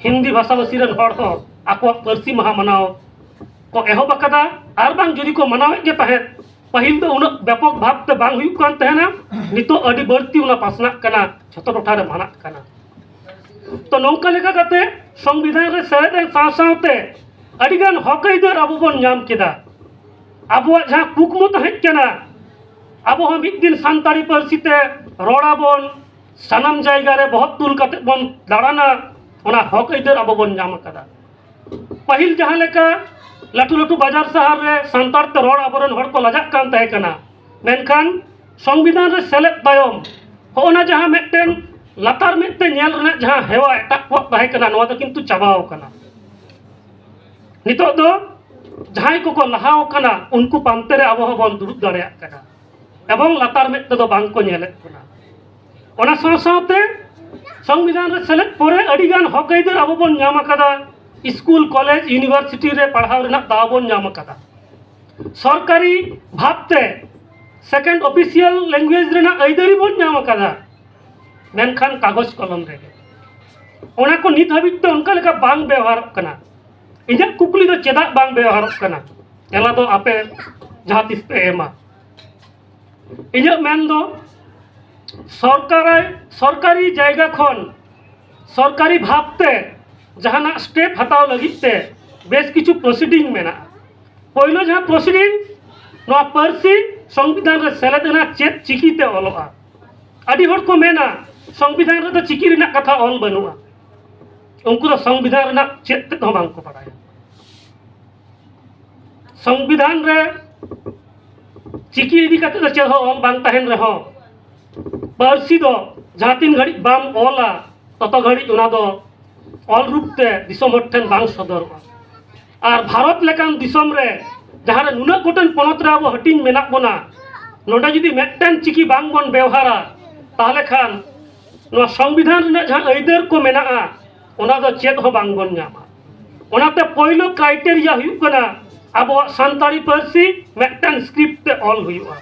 ᱦᱤᱱᱫᱤ ᱵᱷᱟᱥᱟᱵᱷᱟᱥᱤ ᱨᱮᱱ ᱦᱚᱲ ᱦᱚᱸ ᱟᱠᱚᱣᱟᱜ ᱯᱟᱹᱨᱥᱤ ᱢᱟᱦᱟ ᱢᱟᱱᱟᱣ ᱠᱚ ᱮᱦᱚᱵ ᱟᱠᱟᱫᱟ᱾ ᱟᱨ ᱵᱟᱝ ᱡᱩᱫᱤ ᱠᱚ ᱢᱟᱱᱟᱣᱮᱫ ᱜᱮ ᱛᱟᱦᱮᱸᱫ, ᱯᱟᱹᱦᱤᱞ ᱫᱚ ᱩᱱᱟᱹᱜ ᱵᱮᱯᱚᱠ ᱵᱷᱟᱵᱽ ᱛᱮ ᱵᱟᱝ ᱦᱩᱭᱩᱜ ᱠᱟᱱ ᱛᱟᱦᱮᱱᱟ, ᱱᱤᱛᱚᱜ ᱟᱹᱰᱤ ᱵᱟᱹᱲᱛᱤ ᱚᱱᱟ ᱯᱟᱥᱱᱟᱜ ᱠᱟᱱᱟ, ᱡᱷᱚᱛᱚ ᱴᱚᱴᱷᱟ ᱨᱮ ᱢᱟᱱᱟᱜ ᱠᱟᱱᱟ᱾ ᱛᱚ ᱱᱚᱝᱠᱟ ᱞᱮᱠᱟ ᱠᱟᱛᱮ ᱥᱚᱝᱵᱤᱫᱷᱟᱱ ᱨᱮ ᱥᱮᱞᱮᱫ ᱮᱱ ᱥᱟᱶ ᱥᱟᱶᱛᱮ ᱟᱹᱰᱤᱜᱟᱱ ᱦᱚᱠ ᱟᱹᱭᱫᱟᱹᱨ ᱟᱵᱚ ᱵᱚᱱ ᱧᱟᱢ ᱠᱮᱫᱟ᱾ ᱟᱵᱚᱣᱟᱜ ᱡᱟᱦᱟᱸ ᱠᱩᱠᱢᱩ ᱛᱟᱦᱮᱸ ᱠᱟᱱᱟ, ᱟᱵᱚ ᱦᱚᱸ ᱢᱤᱫ ᱫᱤᱱ ᱥᱟᱱᱛᱟᱲᱤ ᱯᱟᱹᱨᱥᱤ ᱛᱮ ᱨᱚᱲ ᱟᱵᱚᱱ, ᱥᱟᱱᱟᱢ ᱡᱟᱭᱜᱟ ᱨᱮ ᱵᱚᱦᱚᱜ ᱛᱩᱞ ᱠᱟᱛᱮ ᱵᱚᱱ ᱫᱟᱬᱟᱱᱟ, ᱚᱱᱟ ᱦᱚᱠ ᱟᱹᱭᱫᱟᱹᱨ ᱟᱵᱚ ᱵᱚᱱ ᱧᱟᱢ ᱟᱠᱟᱫᱟ᱾ ᱯᱟᱹᱦᱤᱞ ᱡᱟᱦᱟᱸ ᱞᱮᱠᱟ ᱞᱟᱹᱴᱩ ᱞᱟᱹᱴᱩ ᱵᱟᱡᱟᱨ ᱥᱟᱦᱟᱨ ᱨᱮ ᱥᱟᱱᱛᱟᱲ ᱛᱮ ᱨᱚᱲ ᱟᱵᱚᱨᱮᱱ ᱦᱚᱲ ᱠᱚ ᱞᱟᱡᱟᱜ ᱠᱟᱱ ᱛᱟᱦᱮᱸ ᱠᱟᱱᱟ, ᱢᱮᱱᱠᱷᱟᱱ ᱥᱚᱝᱵᱤᱫᱷᱟᱱ ᱨᱮ ᱥᱮᱞᱮᱫ ᱛᱟᱭᱚᱢ ᱦᱚᱸᱜᱼᱚ ᱱᱟ ᱡᱟᱦᱟᱸ ᱢᱤᱫᱴᱮᱱ ᱞᱟᱛᱟᱨ ᱢᱮᱫ ᱛᱮ ᱧᱮᱞ ᱨᱮᱱᱟᱜ ᱡᱟᱦᱟᱸ ᱦᱮᱣᱟ ᱮᱴᱟᱜ ᱠᱚᱣᱟᱜ ᱛᱟᱦᱮᱸ ᱠᱟᱱᱟ, ᱱᱚᱣᱟ ᱫᱚ ᱠᱤᱱᱛᱩ ᱪᱟᱵᱟᱣ ᱠᱟᱱᱟ᱾ ᱱᱤᱛᱚᱜ ᱫᱚ ᱡᱟᱦᱟᱸᱭ ᱠᱚᱠᱚ ᱞᱟᱦᱟᱣ ᱠᱟᱱᱟ, ᱩᱱᱠᱩ ᱯᱟᱱᱛᱮ ᱨᱮ ᱟᱵᱚ ᱦᱚᱸᱵᱚᱱ ᱫᱩᱲᱩᱵ ᱫᱟᱲᱮᱭᱟᱜ ᱠᱟᱱᱟ ᱮᱵᱚᱝ ᱞᱟᱛᱟᱨ ᱢᱮᱫ ᱛᱮᱫᱚ ᱵᱟᱝ ᱠᱚ ᱧᱮᱞᱮᱫ ᱵᱚᱱᱟ᱾ ᱚᱱᱟ ᱥᱟᱶ ᱥᱟᱶᱛᱮ ᱥᱚᱝᱵᱤᱫᱷᱟᱱ ᱨᱮ ᱥᱮᱞᱮᱫ ᱯᱚᱨᱮ ᱟᱹᱰᱤᱜᱟᱱ ᱦᱚᱠ ᱟᱹᱭᱫᱟᱹᱨ ᱟᱵᱚ ᱵᱚᱱ ᱧᱟᱢ ᱟᱠᱟᱫᱟ᱾ ᱥᱠᱩᱞ, ᱠᱚᱞᱮᱡᱽ, ᱤᱭᱩᱱᱤᱵᱷᱟᱨᱥᱤᱴᱤ ᱨᱮ ᱯᱟᱲᱦᱟᱣ ᱨᱮᱱᱟᱜ ᱫᱟᱣ ᱵᱚᱱ ᱧᱟᱢ ᱟᱠᱟᱫᱟ᱾ ᱥᱚᱨᱠᱟᱨᱤ ᱵᱷᱟᱵᱽᱛᱮ second official language ᱨᱮᱱᱟᱜ ᱟᱹᱭᱫᱟᱹᱨᱤ ᱵᱚᱱ ᱧᱟᱢ ᱟᱠᱟᱫᱟ᱾ ᱢᱮᱱᱠᱷᱟᱱ ᱠᱟᱜᱚᱡᱽ ᱠᱚᱞᱚᱢ ᱨᱮᱜᱮ᱾ ᱚᱱᱟ ᱠᱚ ᱱᱤᱛ ᱦᱟᱹᱵᱤᱡ ᱛᱮ ᱚᱱᱠᱟ ᱞᱮᱠᱟ ᱵᱟᱝ ᱵᱮᱣᱦᱟᱨᱚᱜ ᱠᱟᱱᱟ᱾ ᱤᱧᱟᱹᱜ ᱠᱩᱠᱞᱤ ᱫᱚ ᱪᱮᱫᱟᱜ ᱵᱟᱝ ᱵᱮᱣᱦᱟᱨᱚᱜ ᱠᱟᱱᱟ? ᱛᱮᱞᱟ ᱫᱚ ᱟᱯᱮ ᱡᱟᱦᱟᱸ ᱛᱤᱥ ᱯᱮ ᱮᱢᱟ᱾ ᱤᱧᱟᱹᱜ ᱢᱮᱱ ᱫᱚ ᱥᱚᱨᱠᱟᱨ, ᱥᱚᱨᱠᱟᱨᱤ ᱡᱟᱭᱜᱟ ᱠᱷᱚᱱ ᱥᱚᱨᱠᱟᱨᱤ ᱵᱷᱟᱵᱽ ᱛᱮ ᱡᱟᱦᱟᱱᱟᱜ ᱥᱴᱮᱯ ᱦᱟᱛᱟᱣ ᱞᱟᱹᱜᱤᱫ ᱛᱮ ᱵᱮᱥ ᱠᱤᱪᱷᱩ ᱯᱨᱚᱥᱤᱰᱤᱝ ᱢᱮᱱᱟᱜᱼᱟ᱾ ᱯᱳᱭᱞᱳ ᱡᱟᱦᱟᱸ ᱯᱨᱚᱥᱤᱰᱤᱝ, ᱱᱚᱣᱟ ᱯᱟᱹᱨᱥᱤ ᱥᱚᱝᱵᱤᱫᱷᱟᱱ ᱨᱮ ᱥᱮᱞᱮᱫ ᱮᱱᱟ, ᱪᱮᱫ ᱪᱤᱠᱤ ᱛᱮ ᱚᱞᱚᱜᱼᱟ? ᱟᱹᱰᱤ ᱦᱚᱲ ᱠᱚ ᱢᱮᱱᱟ, ᱥᱚᱝᱵᱤᱫᱷᱟᱱ ᱨᱮᱫᱚ ᱪᱤᱠᱤ ᱨᱮᱱᱟᱜ ᱠᱟᱛᱷᱟ ᱚᱞ ᱵᱟᱹᱱᱩᱜᱼᱟ᱾ ᱩᱱᱠᱩ ᱫᱚ ᱥᱚᱝᱵᱤᱫᱷᱟᱱ ᱨᱮᱱᱟᱜ ᱪᱮᱫ ᱛᱮᱫ ᱦᱚᱸ ᱵᱟᱝ ᱠᱚ ᱵᱟᱲᱟᱭᱟ᱾ ᱥᱚᱝᱵᱤᱫᱷᱟᱱ ᱨᱮ ᱪᱤᱠᱤ ᱤᱫᱤ ᱠᱟᱛᱮ ᱫᱚ ᱪᱮᱫ ᱦᱚᱸ ᱚᱞ ᱵᱟᱝ ᱛᱟᱦᱮᱱ ᱨᱮᱦᱚᱸ, ᱯᱟᱹᱨᱥᱤ ᱫᱚ ᱡᱟᱦᱟᱸ ᱛᱤᱱ ᱜᱷᱟᱹᱲᱤᱡ ᱵᱟᱢ ᱚᱞᱟ, ᱛᱚᱛᱚ ᱜᱷᱟᱹᱲᱤᱡ ᱚᱱᱟ ᱫᱚ ᱚᱞ ᱨᱩᱯ ᱛᱮ ᱫᱤᱥᱚᱢ ᱦᱚᱲ ᱴᱷᱮᱱ ᱵᱟᱝ ᱥᱚᱫᱚᱨᱚᱜᱼᱟ᱾ ᱟᱨ ᱵᱷᱟᱨᱚᱛ ᱞᱮᱠᱟᱱ ᱫᱤᱥᱚᱢ ᱨᱮ, ᱡᱟᱦᱟᱸ ᱨᱮ ᱱᱩᱱᱟᱹᱜ ᱜᱚᱴᱮᱱ ᱯᱚᱱᱚᱛ ᱨᱮ ᱟᱵᱚ ᱦᱟᱹᱴᱤᱧ ᱢᱮᱱᱟᱜ ᱵᱚᱱᱟ, ᱱᱚᱰᱮ ᱡᱩᱫᱤ ᱢᱤᱫᱴᱮᱱ ᱪᱤᱠᱤ ᱵᱟᱝ ᱵᱚᱱ ᱵᱮᱣᱦᱟᱨᱟ, ᱛᱟᱦᱚᱞᱮ ᱠᱷᱟᱱ ᱱᱚᱣᱟ ᱥᱚᱝᱵᱤᱫᱷᱟᱱ ᱨᱮᱱᱟᱜ ᱡᱟᱦᱟᱸ ᱟᱹᱭᱫᱟᱹᱨ ᱠᱚ ᱢᱮᱱᱟᱜᱼᱟ, ᱚᱱᱟ ᱫᱚ ᱪᱮᱫ ᱦᱚᱸ ᱵᱟᱝ ᱵᱚᱱ ᱧᱟᱢᱟ᱾ ᱚᱱᱟᱛᱮ ᱯᱳᱭᱞᱳ ᱠᱨᱟᱭᱴᱮᱨᱤᱭᱟ ᱦᱩᱭᱩᱜ ᱠᱟᱱᱟ ᱟᱵᱚᱣᱟᱜ ᱥᱟᱱᱛᱟᱲᱤ ᱯᱟᱹᱨᱥᱤ ᱢᱤᱫᱴᱟᱝ ᱥᱠᱨᱤᱯᱴ ᱛᱮ ᱚᱞ ᱦᱩᱭᱩᱜᱼᱟ᱾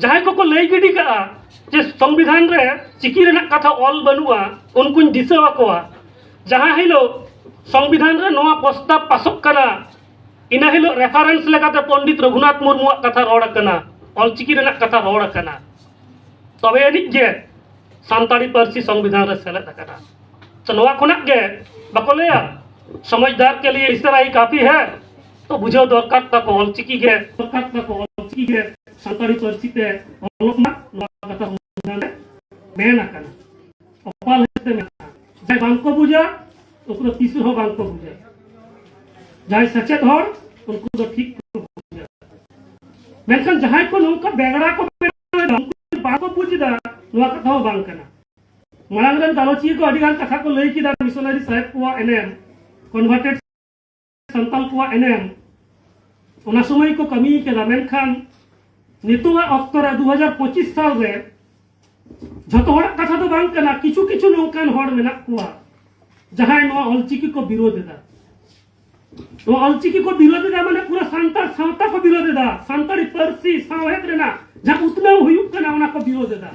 ᱡᱟᱦᱟᱸᱭ ᱠᱚᱠᱚ ᱞᱟᱹᱭ ᱜᱤᱰᱤ ᱠᱟᱜᱼᱟ ᱡᱮ ᱥᱚᱝᱵᱤᱫᱷᱟᱱ ᱨᱮ ᱪᱤᱠᱤ ᱨᱮᱱᱟᱜ ᱠᱟᱛᱷᱟ ᱚᱞ ᱵᱟᱹᱱᱩᱜᱼᱟ, ᱩᱱᱠᱩᱧ ᱫᱤᱥᱟᱹ ᱟᱠᱚᱣᱟ, ᱡᱟᱦᱟᱸ ᱦᱤᱞᱳᱜ ᱥᱚᱝᱵᱤᱫᱷᱟᱱ ᱨᱮ ᱱᱚᱣᱟ ᱯᱨᱚᱥᱛᱟᱵ ᱯᱟᱥᱚᱜ ᱠᱟᱱᱟ, ᱤᱱᱟᱹ ᱦᱤᱞᱳᱜ ᱨᱮᱯᱷᱟᱨᱮᱱᱥ ᱞᱮᱠᱟᱛᱮ ᱯᱚᱱᱰᱤᱛ ᱨᱚᱜᱷᱩᱱᱟᱛᱷ ᱢᱩᱨᱢᱩᱣᱟᱜ ᱠᱟᱛᱷᱟ ᱨᱚᱲ ᱟᱠᱟᱱᱟ, ᱚᱞᱪᱤᱠᱤ ᱨᱮᱱᱟᱜ ᱠᱟᱛᱷᱟ ᱨᱚᱲ ᱟᱠᱟᱱᱟ᱾ ᱛᱚᱵᱮ ᱟᱹᱱᱤᱡ ᱜᱮ ᱥᱟᱱᱛᱟᱲᱤ ᱯᱟᱹᱨᱥᱤ ᱥᱚᱝᱵᱤᱫᱷᱟᱱ ᱨᱮ ᱥᱮᱞᱮᱫ ᱟᱠᱟᱱᱟ᱾ ᱛᱚ, ᱱᱚᱣᱟ ᱠᱷᱚᱱᱟᱜ ᱜᱮ ᱵᱟᱠᱚ ᱞᱟᱹᱭᱟ, ᱥᱚᱢᱚᱡᱽᱫᱟᱨ ᱠᱮ ᱞᱤᱭᱮ ᱤᱥᱟᱨᱟ ᱦᱤ ᱠᱟᱯᱷᱤ ᱦᱮ᱾ ᱛᱚ, ᱵᱩᱡᱷᱟᱹᱣ ᱫᱚᱨᱠᱟᱨ ᱛᱟᱠᱚ ᱚᱞᱪᱤᱠᱤ ᱜᱮ, ᱫᱚᱨᱠᱟᱨ ᱛᱟᱠᱚ ᱚᱞᱪᱤᱠᱤ ᱜᱮ ᱥᱟᱱᱛᱟᱲᱤ ᱯᱟᱹᱨᱥᱤ ᱛᱮ ᱚᱞᱚᱜ ᱢᱟ, ᱱᱚᱣᱟ ᱠᱟᱛᱷᱟ ᱥᱚᱝᱵᱤᱫᱷᱟᱱ ᱨᱮ ᱢᱮᱱ ᱟᱠᱟᱱᱟ᱾ ᱚᱯᱟᱞ ᱦᱤᱥᱟᱹᱵ ᱛᱮ ᱢᱮᱱᱟᱜᱼᱟ᱾ ᱡᱟᱦᱟᱸᱭ ᱵᱟᱝᱠᱚ ᱵᱩᱡᱟ, ᱩᱱᱠᱩ ᱫᱚ ᱛᱤᱥ ᱨᱮᱦᱚᱸ ᱵᱟᱝᱠᱚ ᱵᱩᱡᱟ᱾ ᱡᱟᱦᱟᱸᱭ ᱥᱮᱪᱮᱫ ᱦᱚᱲ, ᱩᱱᱠᱩ ᱫᱚ ᱴᱷᱤᱠ ᱠᱚ ᱵᱩᱡᱟ᱾ ᱢᱮᱱᱠᱷᱟᱱ ᱡᱟᱦᱟᱸᱭ ᱠᱚ ᱱᱚᱝᱠᱟ ᱵᱮᱜᱽᱲᱟ ᱠᱚ ᱵᱮᱱᱟᱣ ᱮᱫᱟ, ᱩᱱᱠᱩ ᱵᱟᱝᱠᱚ ᱵᱩᱡᱽ ᱮᱫᱟ, ᱱᱚᱣᱟ ᱠᱟᱛᱷᱟ ᱦᱚᱸ ᱵᱟᱝ ᱠᱟᱱᱟ᱾ ᱢᱟᱲᱟᱝ ᱨᱮᱱ ᱜᱟᱞᱚᱪᱤᱭᱟᱹ ᱠᱚ ᱟᱹᱰᱤ ᱜᱟᱱ ᱠᱟᱛᱷᱟ ᱠᱚ ᱞᱟᱹᱭ ᱠᱮᱫᱟ, ᱢᱤᱥᱚᱱᱟᱨᱤ ᱥᱟᱦᱮᱵ ᱠᱚᱣᱟᱜ ᱮᱱᱮᱢ, ᱠᱚᱱᱵᱷᱟᱨᱴᱮᱰ ᱥᱟᱱᱛᱟᱞ ᱠᱚᱣᱟᱜ ᱮᱱᱮᱢ᱾ ᱚᱱᱟ ᱥᱚᱢᱚᱭ ᱠᱚ ᱠᱟᱹᱢᱤ ᱠᱮᱫᱟ, ᱢᱮᱱᱠᱷᱟᱱ ᱱᱤᱛᱚᱜᱟᱜ ᱚᱠᱛᱚ ᱨᱮ ᱫᱩ ᱦᱟᱡᱟᱨ ᱯᱚᱸᱪᱤᱥ ᱥᱟᱞ ᱨᱮ ᱡᱷᱚᱛᱚ ᱦᱚᱲᱟᱜ ᱠᱟᱛᱷᱟ ᱫᱚ ᱵᱟᱝ ᱠᱟᱱᱟ, ᱠᱤᱪᱷᱩ ᱠᱤᱪᱷᱩ ᱱᱚᱝᱠᱟᱱ ᱦᱚᱲ ᱢᱮᱱᱟᱜ ᱠᱚᱣᱟ ᱡᱟᱦᱟᱸᱭ ᱱᱚᱣᱟ ᱚᱞᱪᱤᱠᱤ ᱠᱚ ᱵᱤᱨᱳᱫ ᱮᱫᱟ᱾ ᱱᱚᱣᱟ ᱚᱞᱪᱤᱠᱤ ᱠᱚ ᱵᱤᱨᱳᱫ ᱮᱫᱟ ᱢᱟᱱᱮ ᱯᱩᱨᱟᱹ ᱥᱟᱱᱛᱟᱲ ᱥᱟᱶᱛᱟ ᱠᱚ ᱵᱤᱨᱳᱫ ᱮᱫᱟ, ᱥᱟᱱᱛᱟᱲᱤ ᱯᱟᱹᱨᱥᱤ ᱥᱟᱶᱦᱮᱫ ᱨᱮᱱᱟᱜ ᱡᱟᱦᱟᱸ ᱩᱛᱱᱟᱹᱣ ᱦᱩᱭᱩᱜ ᱠᱟᱱᱟ ᱚᱱᱟ ᱠᱚ ᱵᱤᱨᱳᱫ ᱮᱫᱟ᱾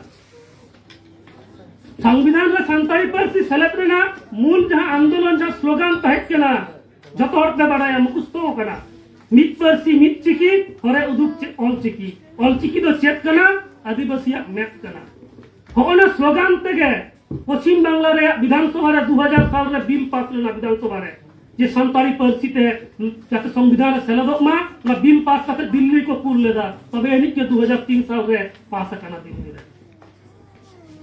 ᱥᱚᱝᱵᱤᱫᱷᱟᱱ ᱨᱮ ᱥᱟᱱᱛᱟᱲᱤ ᱯᱟᱹᱨᱥᱤ ᱥᱮᱞᱮᱫ ᱨᱮᱱᱟᱜ ᱢᱩᱞ ᱡᱟᱦᱟᱸ ᱟᱱᱫᱳᱞᱚᱱ, ᱡᱟᱦᱟᱸ ᱥᱞᱳᱜᱟᱱ ᱛᱟᱦᱮᱸ ᱠᱟᱱᱟ, ᱡᱚᱛᱚ ᱦᱚᱲ ᱯᱮ ᱵᱟᱲᱟᱭᱟ, ᱢᱩᱠᱷᱚᱥᱛᱚ ᱠᱟᱱᱟ, "ᱢᱤᱫ ᱯᱟᱹᱨᱥᱤ ᱢᱤᱫ ᱪᱤᱠᱤ, ᱦᱚᱨᱮ ᱩᱫᱩᱜ ᱪᱮᱫ ᱚᱞ ᱪᱤᱠᱤ, ᱚᱞ ᱪᱤᱠᱤ ᱫᱚ ᱪᱮᱫ ᱠᱟᱱᱟ, ᱟᱹᱫᱤᱵᱟᱹᱥᱤᱭᱟᱜ ᱢᱮᱫ ᱠᱟᱱᱟ"᱾ ᱦᱚᱸᱜᱼᱚ ᱱᱟ ᱥᱞᱳᱜᱟᱱ ᱛᱮᱜᱮ ᱯᱚᱪᱷᱤᱢ ᱵᱟᱝᱞᱟ ᱨᱮᱭᱟᱜ ᱵᱤᱫᱷᱟᱱ ᱥᱚᱵᱷᱟ ᱨᱮ ᱫᱩ ᱦᱟᱡᱟᱨ ᱥᱟᱞ ᱨᱮ ᱵᱤᱞ ᱯᱟᱥ ᱞᱮᱱᱟ, ᱵᱤᱫᱷᱟᱱ ᱥᱚᱵᱷᱟ ᱨᱮ, ᱡᱮ ᱥᱟᱱᱛᱟᱲᱤ ᱯᱟᱹᱨᱥᱤ ᱛᱮ ᱡᱟᱛᱮ ᱥᱚᱝᱵᱤᱫᱷᱟᱱ ᱨᱮ ᱥᱮᱞᱮᱫᱚᱜ ᱢᱟ᱾ ᱚᱱᱟ ᱵᱤᱞ ᱯᱟᱥ ᱠᱟᱛᱮ ᱫᱤᱞᱞᱤ ᱠᱚ ᱠᱩᱞ ᱞᱮᱫᱟ, ᱛᱚᱵᱮ ᱟᱹᱱᱤᱡ ᱜᱮ ᱫᱩ ᱦᱟᱡᱟᱨ ᱛᱤᱱ ᱥᱟᱞ ᱨᱮ ᱯᱟᱥ ᱟᱠᱟᱱᱟ ᱫᱤᱞᱞᱤ ᱨᱮ᱾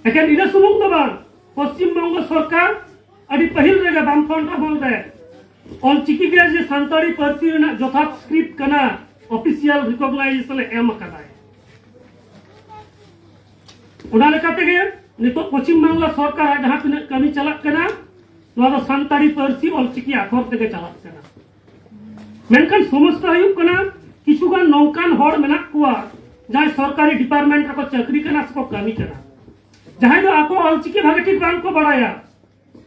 ᱮᱠᱮᱱ ᱤᱱᱟᱹ ᱥᱩᱢᱩᱝ ᱫᱚ ᱵᱟᱝ, ᱯᱚᱥᱪᱤᱢ ᱵᱚᱝᱜᱚ ᱥᱚᱨᱠᱟᱨ ᱟᱹᱰᱤ ᱯᱟᱹᱦᱤᱞ ᱨᱮᱜᱮ ᱵᱟᱢᱯᱷᱨᱚᱱᱴ ᱟᱢᱚᱞ ᱨᱮ ᱚᱞᱪᱤᱠᱤ ᱜᱮ ᱡᱮ ᱥᱟᱱᱛᱟᱲᱤ ᱯᱟᱹᱨᱥᱤ ᱨᱮᱱᱟᱜ ᱡᱚᱛᱷᱟᱛ ᱥᱠᱨᱤᱯᱴ ᱠᱟᱱᱟ, ᱚᱯᱷᱤᱥᱤᱭᱟᱞ ᱨᱤᱠᱚᱜᱱᱟᱭᱡᱮᱥᱚᱱ ᱮ ᱮᱢ ᱟᱠᱟᱫᱟᱭ᱾ ᱚᱱᱟ ᱞᱮᱠᱟ ᱛᱮᱜᱮ ᱱᱤᱛᱚᱜ ᱯᱚᱪᱷᱤᱢ ᱵᱟᱝᱞᱟ ᱥᱚᱨᱠᱟᱨᱟᱜ ᱡᱟᱦᱟᱸ ᱛᱤᱱᱟᱹᱜ ᱠᱟᱹᱢᱤ ᱪᱟᱞᱟᱜ ᱠᱟᱱᱟ, ᱱᱚᱣᱟ ᱫᱚ ᱥᱟᱱᱛᱟᱲᱤ ᱯᱟᱹᱨᱥᱤ ᱚᱞᱪᱤᱠᱤ ᱟᱠᱷᱚᱨ ᱛᱮᱜᱮ ᱪᱟᱞᱟᱜ ᱠᱟᱱᱟ᱾ ᱢᱮᱱᱠᱷᱟᱱ ᱥᱚᱢᱚᱥᱥᱟ ᱦᱩᱭᱩᱜ ᱠᱟᱱᱟ, ᱠᱤᱪᱷᱩ ᱜᱟᱱ ᱱᱚᱝᱠᱟᱱ ᱦᱚᱲ ᱢᱮᱱᱟᱜ ᱠᱚᱣᱟ, ᱡᱟᱦᱟᱸᱭ ᱥᱚᱨᱠᱟᱨᱤ ᱰᱤᱯᱟᱨᱴᱢᱮᱱᱴ ᱨᱮᱠᱚ ᱪᱟᱹᱠᱨᱤ ᱠᱟᱱᱟ ᱥᱮᱠᱚ ᱠᱟᱹᱢᱤ ᱠᱟᱱᱟ, ᱡᱟᱦᱟᱸᱭ ᱫᱚ ᱟᱠᱚ ᱚᱞᱪᱤᱠᱤ ᱵᱷᱟᱜᱮ ᱴᱷᱤᱠ ᱵᱟᱝ ᱠᱚ ᱵᱟᱲᱟᱭᱟ,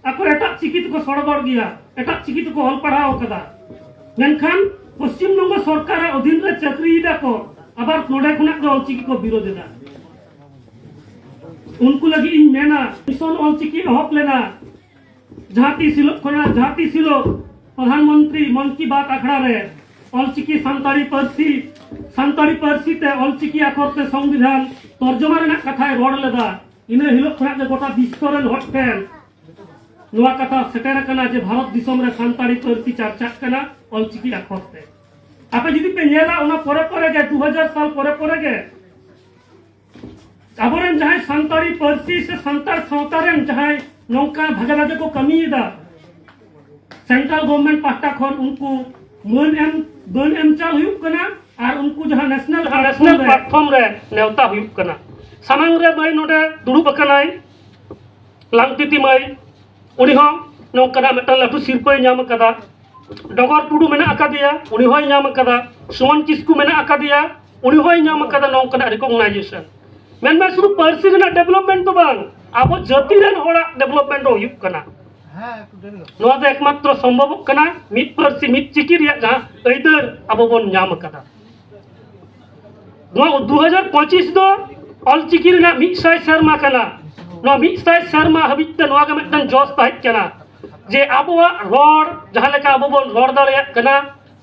ᱟᱠᱚ ᱮᱴᱟᱜ ᱪᱤᱠᱤ ᱛᱮᱠᱚ ᱥᱚᱲᱜᱚᱲ ᱜᱮᱭᱟ, ᱮᱴᱟᱜ ᱪᱤᱠᱤ ᱛᱮᱠᱚ ᱚᱞ ᱯᱟᱲᱦᱟᱣ ᱠᱟᱫᱟ, ᱢᱮᱱᱠᱷᱟᱱ ᱯᱚᱥᱪᱤᱢ ᱵᱚᱝᱜᱚ ᱥᱚᱨᱠᱟᱨᱟᱜ ᱚᱫᱷᱤᱱ ᱨᱮ ᱪᱟᱹᱠᱨᱤᱭᱮᱫᱟ ᱠᱚ, ᱟᱵᱟᱨ ᱱᱚᱰᱮ ᱠᱷᱚᱱᱟᱜ ᱜᱮ ᱚᱞᱪᱤᱠᱤ ᱠᱚ ᱵᱤᱨᱳᱫ ᱮᱫᱟ᱾ ᱩᱱᱠᱩ ᱞᱟᱹᱜᱤᱫ ᱤᱧ ᱢᱮᱱᱟ, ᱢᱤᱥᱚᱱ ᱚᱞᱪᱤᱠᱤ ᱮᱦᱚᱵ ᱞᱮᱱᱟ, ᱡᱟᱦᱟᱸ ᱛᱤᱥ ᱦᱤᱞᱳᱜ ᱠᱷᱚᱱᱟᱜ, ᱡᱟᱦᱟᱸ ᱛᱤᱥ ᱦᱤᱞᱳᱜ ᱯᱨᱚᱫᱷᱟᱱ ᱢᱚᱱᱛᱨᱤ ᱢᱚᱱ ᱠᱤ ᱵᱟᱛ ᱟᱠᱷᱲᱟ ᱨᱮ ᱚᱞᱪᱤᱠᱤ ᱥᱟᱱᱛᱟᱲᱤ ᱯᱟᱹᱨᱥᱤ, ᱥᱟᱱᱛᱟᱲᱤ ᱯᱟᱹᱨᱥᱤ ᱛᱮ ᱚᱞᱪᱤᱠᱤ ᱟᱠᱷᱚᱨ ᱛᱮ ᱥᱚᱝᱵᱤᱫᱷᱟᱱ ᱛᱚᱨᱡᱚᱢᱟ ᱨᱮᱱᱟᱜ ᱠᱟᱛᱷᱟᱭ ᱨᱚᱲ ᱞᱮᱫᱟ, ᱤᱱᱟᱹ ᱦᱤᱞᱳᱜ ᱠᱷᱚᱱᱟᱜ ᱜᱮ ᱜᱚᱴᱟ ᱵᱤᱥᱥᱚ ᱨᱮᱱ ᱦᱚᱲ ᱴᱷᱮᱱ ᱱᱚᱣᱟ ᱠᱟᱛᱷᱟ ᱥᱮᱴᱮᱨ ᱟᱠᱟᱱᱟ ᱡᱮ ᱵᱷᱟᱨᱚᱛ ᱫᱤᱥᱚᱢ ᱨᱮ ᱥᱟᱱᱛᱟᱲᱤ ᱯᱟᱹᱨᱥᱤ ᱪᱟᱨᱪᱟᱜ ᱠᱟᱱᱟ ᱚᱞᱪᱤᱠᱤ ᱟᱠᱷᱚᱨ ᱛᱮ᱾ ᱟᱯᱮ ᱡᱩᱫᱤ ᱯᱮ ᱧᱮᱞᱟ, ᱚᱱᱟ ᱯᱚᱨᱮ ᱯᱚᱨᱮ ᱜᱮ, ᱫᱩ ᱦᱟᱡᱟᱨ ᱥᱟᱞ ᱯᱚᱨᱮ ᱯᱚᱨᱮ ᱜᱮ, ᱟᱵᱚᱨᱮᱱ ᱡᱟᱦᱟᱸᱭ ᱥᱟᱱᱛᱟᱲᱤ ᱯᱟᱹᱨᱥᱤ ᱥᱮ ᱥᱟᱱᱛᱟᱲ ᱥᱟᱶᱛᱟ ᱨᱮᱱ ᱡᱟᱦᱟᱸᱭ ᱱᱚᱝᱠᱟ ᱵᱷᱟᱜᱮ ᱵᱷᱟᱜᱮ ᱠᱚ ᱠᱟᱹᱢᱤᱭᱮᱫᱟ, ᱥᱮᱱᱴᱨᱟᱞ ᱜᱚᱵᱷᱢᱮᱱᱴ ᱯᱟᱦᱴᱟ ᱠᱷᱚᱱ ᱩᱱᱠᱩ ᱢᱟᱹᱱ ᱮᱢ, ᱢᱟᱹᱱ ᱮᱢ ᱪᱟᱞ ᱦᱩᱭᱩᱜ ᱠᱟᱱᱟ ᱟᱨ ᱩᱱᱠᱩ ᱡᱟᱦᱟᱸ ᱱᱮᱥᱱᱟᱞ ᱱᱮᱥᱱᱟᱞ ᱯᱞᱟᱴᱯᱷᱚᱨᱢ ᱨᱮ ᱱᱮᱣᱛᱟ ᱦᱩᱭᱩᱜ ᱠᱟᱱᱟ᱾ ᱥᱟᱢᱟᱝ ᱨᱮ ᱢᱟᱹᱭ ᱱᱚᱰᱮ ᱫᱩᱲᱩᱵ ᱟᱠᱟᱱᱟᱭ, ᱞᱟᱝᱛᱤᱛᱤ ᱢᱟᱹᱭ, ᱩᱱᱤ ᱦᱚᱸ ᱱᱚᱝᱠᱟᱱᱟᱜ ᱢᱤᱫᱴᱟᱝ ᱞᱟᱹᱴᱩ ᱥᱤᱨᱯᱟᱹᱭ ᱧᱟᱢ ᱟᱠᱟᱫᱟ᱾ ᱰᱚᱜᱚᱨ ᱴᱩᱰᱩ ᱢᱮᱱᱟᱜ ᱟᱠᱟᱫᱮᱭᱟ, ᱩᱱᱤ ᱦᱚᱸᱭ ᱧᱟᱢ ᱟᱠᱟᱫᱟ᱾ ᱥᱩᱢᱚᱱ ᱠᱤᱥᱠᱩ ᱢᱮᱱᱟᱜ ᱟᱠᱟᱫᱮᱭᱟ, ᱩᱱᱤ ᱦᱚᱸᱭ ᱧᱟᱢ ᱟᱠᱟᱫᱟ ᱱᱚᱝᱠᱟᱱᱟᱜ ᱨᱤᱠᱚᱜᱱᱟᱭᱡᱮᱥᱚᱱ᱾ ᱢᱮᱱᱢᱮ ᱥᱩᱫᱷᱩ ᱯᱟᱹᱨᱥᱤ ᱨᱮᱱᱟᱜ ᱰᱮᱵᱷᱞᱚᱯᱢᱮᱱᱴ ᱫᱚ ᱵᱟᱝ, ᱟᱵᱚ ᱡᱟᱹᱛᱤ ᱨᱮᱱ ᱦᱚᱲᱟᱜ ᱰᱮᱵᱷᱞᱚᱯᱢᱮᱱᱴ ᱦᱚᱸ ᱦᱩᱭᱩᱜ ᱠᱟᱱᱟ᱾ ᱱᱚᱣᱟ ᱫᱚ ᱮᱠᱢᱟᱛᱨᱚ ᱥᱚᱢᱵᱷᱚᱵᱚᱜ ᱠᱟᱱᱟ ᱢᱤᱫ ᱯᱟᱹᱨᱥᱤ ᱢᱤᱫ ᱪᱤᱠᱤ ᱨᱮᱭᱟᱜ ᱡᱟᱦᱟᱸ ᱟᱹᱭᱫᱟᱹᱨ ᱟᱵᱚ ᱵᱚᱱ ᱧᱟᱢ ᱟᱠᱟᱫᱟ᱾ ᱱᱚᱣᱟ ᱫᱩ ᱦᱟᱡᱟᱨ ᱯᱚᱸᱪᱤᱥ ᱫᱚ ᱚᱞᱪᱤᱠᱤ ᱨᱮᱱᱟᱜ ᱢᱤᱫ ᱥᱟᱭ ᱥᱮᱨᱢᱟ ᱠᱟᱱᱟ᱾ ᱱᱚᱣᱟ ᱢᱤᱫ ᱥᱟᱭ ᱥᱮᱨᱢᱟ ᱦᱟᱹᱵᱤᱡ ᱛᱮ ᱱᱚᱣᱟ ᱜᱮ ᱢᱤᱫᱴᱟᱝ ᱡᱚᱥ ᱛᱟᱦᱮᱸ ᱠᱟᱱᱟ, ᱡᱮ ᱟᱵᱚᱣᱟᱜ ᱨᱚᱲ ᱡᱟᱦᱟᱸ ᱞᱮᱠᱟ ᱟᱵᱚ ᱵᱚᱱ ᱨᱚᱲ ᱫᱟᱲᱮᱭᱟᱜ ᱠᱟᱱᱟ,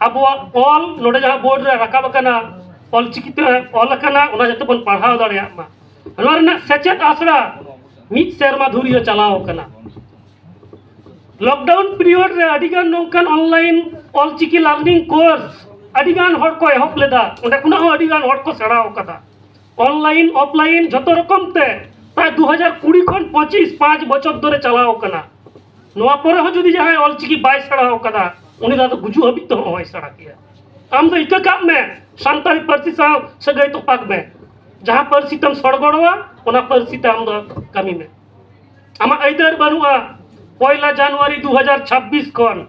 ᱟᱵᱚᱣᱟᱜ ᱚᱞ ᱱᱚᱰᱮ ᱡᱟᱦᱟᱸ ᱵᱳᱨᱰ ᱨᱮ ᱨᱟᱠᱟᱵ ᱟᱠᱟᱱᱟ, ᱚᱞᱪᱤᱠᱤ ᱛᱮ ᱚᱞ ᱟᱠᱟᱱᱟ, ᱚᱱᱟ ᱡᱟᱛᱮ ᱵᱚᱱ ᱯᱟᱲᱦᱟᱣ ᱫᱟᱲᱮᱭᱟᱜ ᱢᱟ᱾ ᱱᱚᱣᱟ ᱨᱮᱱᱟᱜ ᱥᱮᱪᱮᱫ ᱟᱥᱲᱟ ᱢᱤᱫ ᱥᱮᱨᱢᱟ ᱫᱷᱩᱨᱤᱭᱟᱹ ᱪᱟᱞᱟᱣ ᱟᱠᱟᱱᱟ᱾ ᱞᱚᱠᱰᱟᱣᱩᱱ ᱯᱤᱨᱤᱭᱚᱰ ᱨᱮ ᱟᱹᱰᱤᱜᱟᱱ ᱱᱚᱝᱠᱟᱱ ᱚᱱᱞᱟᱭᱤᱱ ᱚᱞᱪᱤᱠᱤ ᱞᱟᱨᱱᱤᱝ ᱠᱳᱨᱥ ᱟᱹᱰᱤᱜᱟᱱ ᱦᱚᱲ ᱠᱚ ᱮᱦᱚᱵ ᱞᱮᱫᱟ, ᱚᱸᱰᱮ ᱠᱷᱚᱱᱟᱜ ᱦᱚᱸ ᱟᱹᱰᱤᱜᱟᱱ ᱦᱚᱲ ᱠᱚ ᱥᱮᱬᱟ ᱟᱠᱟᱫᱟ᱾ ᱚᱱᱞᱟᱭᱤᱱ ᱚᱯᱷᱞᱟᱭᱤᱱ ᱡᱷᱚᱛᱚ ᱨᱚᱠᱚᱢ ᱛᱮ ᱯᱨᱟᱭ ᱫᱩ ᱦᱟᱡᱟᱨ ᱠᱩᱲᱤ ᱠᱷᱚᱱ ᱯᱚᱸᱪᱤᱥ, ᱯᱟᱸᱪ ᱵᱚᱪᱷᱚᱨ ᱫᱷᱚᱨᱮ ᱪᱟᱞᱟᱣ ᱟᱠᱟᱱᱟ᱾ ᱱᱚᱣᱟ ᱯᱚᱨᱮ ᱦᱚᱸ ᱡᱩᱫᱤ ᱡᱟᱦᱟᱸᱭ ᱚᱞᱪᱤᱠᱤ ᱵᱟᱭ ᱥᱮᱬᱟ ᱟᱠᱟᱫᱟ, ᱩᱱᱤ ᱫᱚ ᱟᱫᱚ ᱜᱩᱡᱩᱜ ᱦᱟᱹᱵᱤᱡ ᱛᱮᱦᱚᱸ ᱚᱦᱚᱭ ᱥᱮᱬᱟ ᱠᱮᱭᱟ᱾ ᱟᱢ ᱫᱚ ᱤᱠᱟᱹ ᱠᱟᱜ ᱢᱮ, ᱥᱟᱱᱛᱟᱲᱤ ᱯᱟᱹᱨᱥᱤ ᱥᱟᱶ ᱥᱟᱹᱜᱟᱹᱭ ᱛᱚᱯᱟᱜ ᱢᱮ᱾ ᱡᱟᱦᱟᱸ ᱯᱟᱹᱨᱥᱤ ᱛᱮᱢ ᱥᱚᱲᱜᱚᱲᱚᱜᱼᱟ, ᱚᱱᱟ ᱯᱟᱹᱨᱥᱤ ᱛᱮ ᱟᱢ ᱫᱚ ᱠᱟᱹᱢᱤ ᱢᱮ᱾ ᱟᱢᱟᱜ ᱟᱹᱭᱫᱟᱹᱨ ᱵᱟᱹᱱᱩᱜᱼᱟ᱾ ᱯᱚᱭᱞᱟ ᱡᱟᱱᱩᱣᱟᱨᱤ ᱫᱩ ᱦᱟᱡᱟᱨ ᱪᱷᱟᱵᱵᱤᱥ ᱠᱷᱚᱱ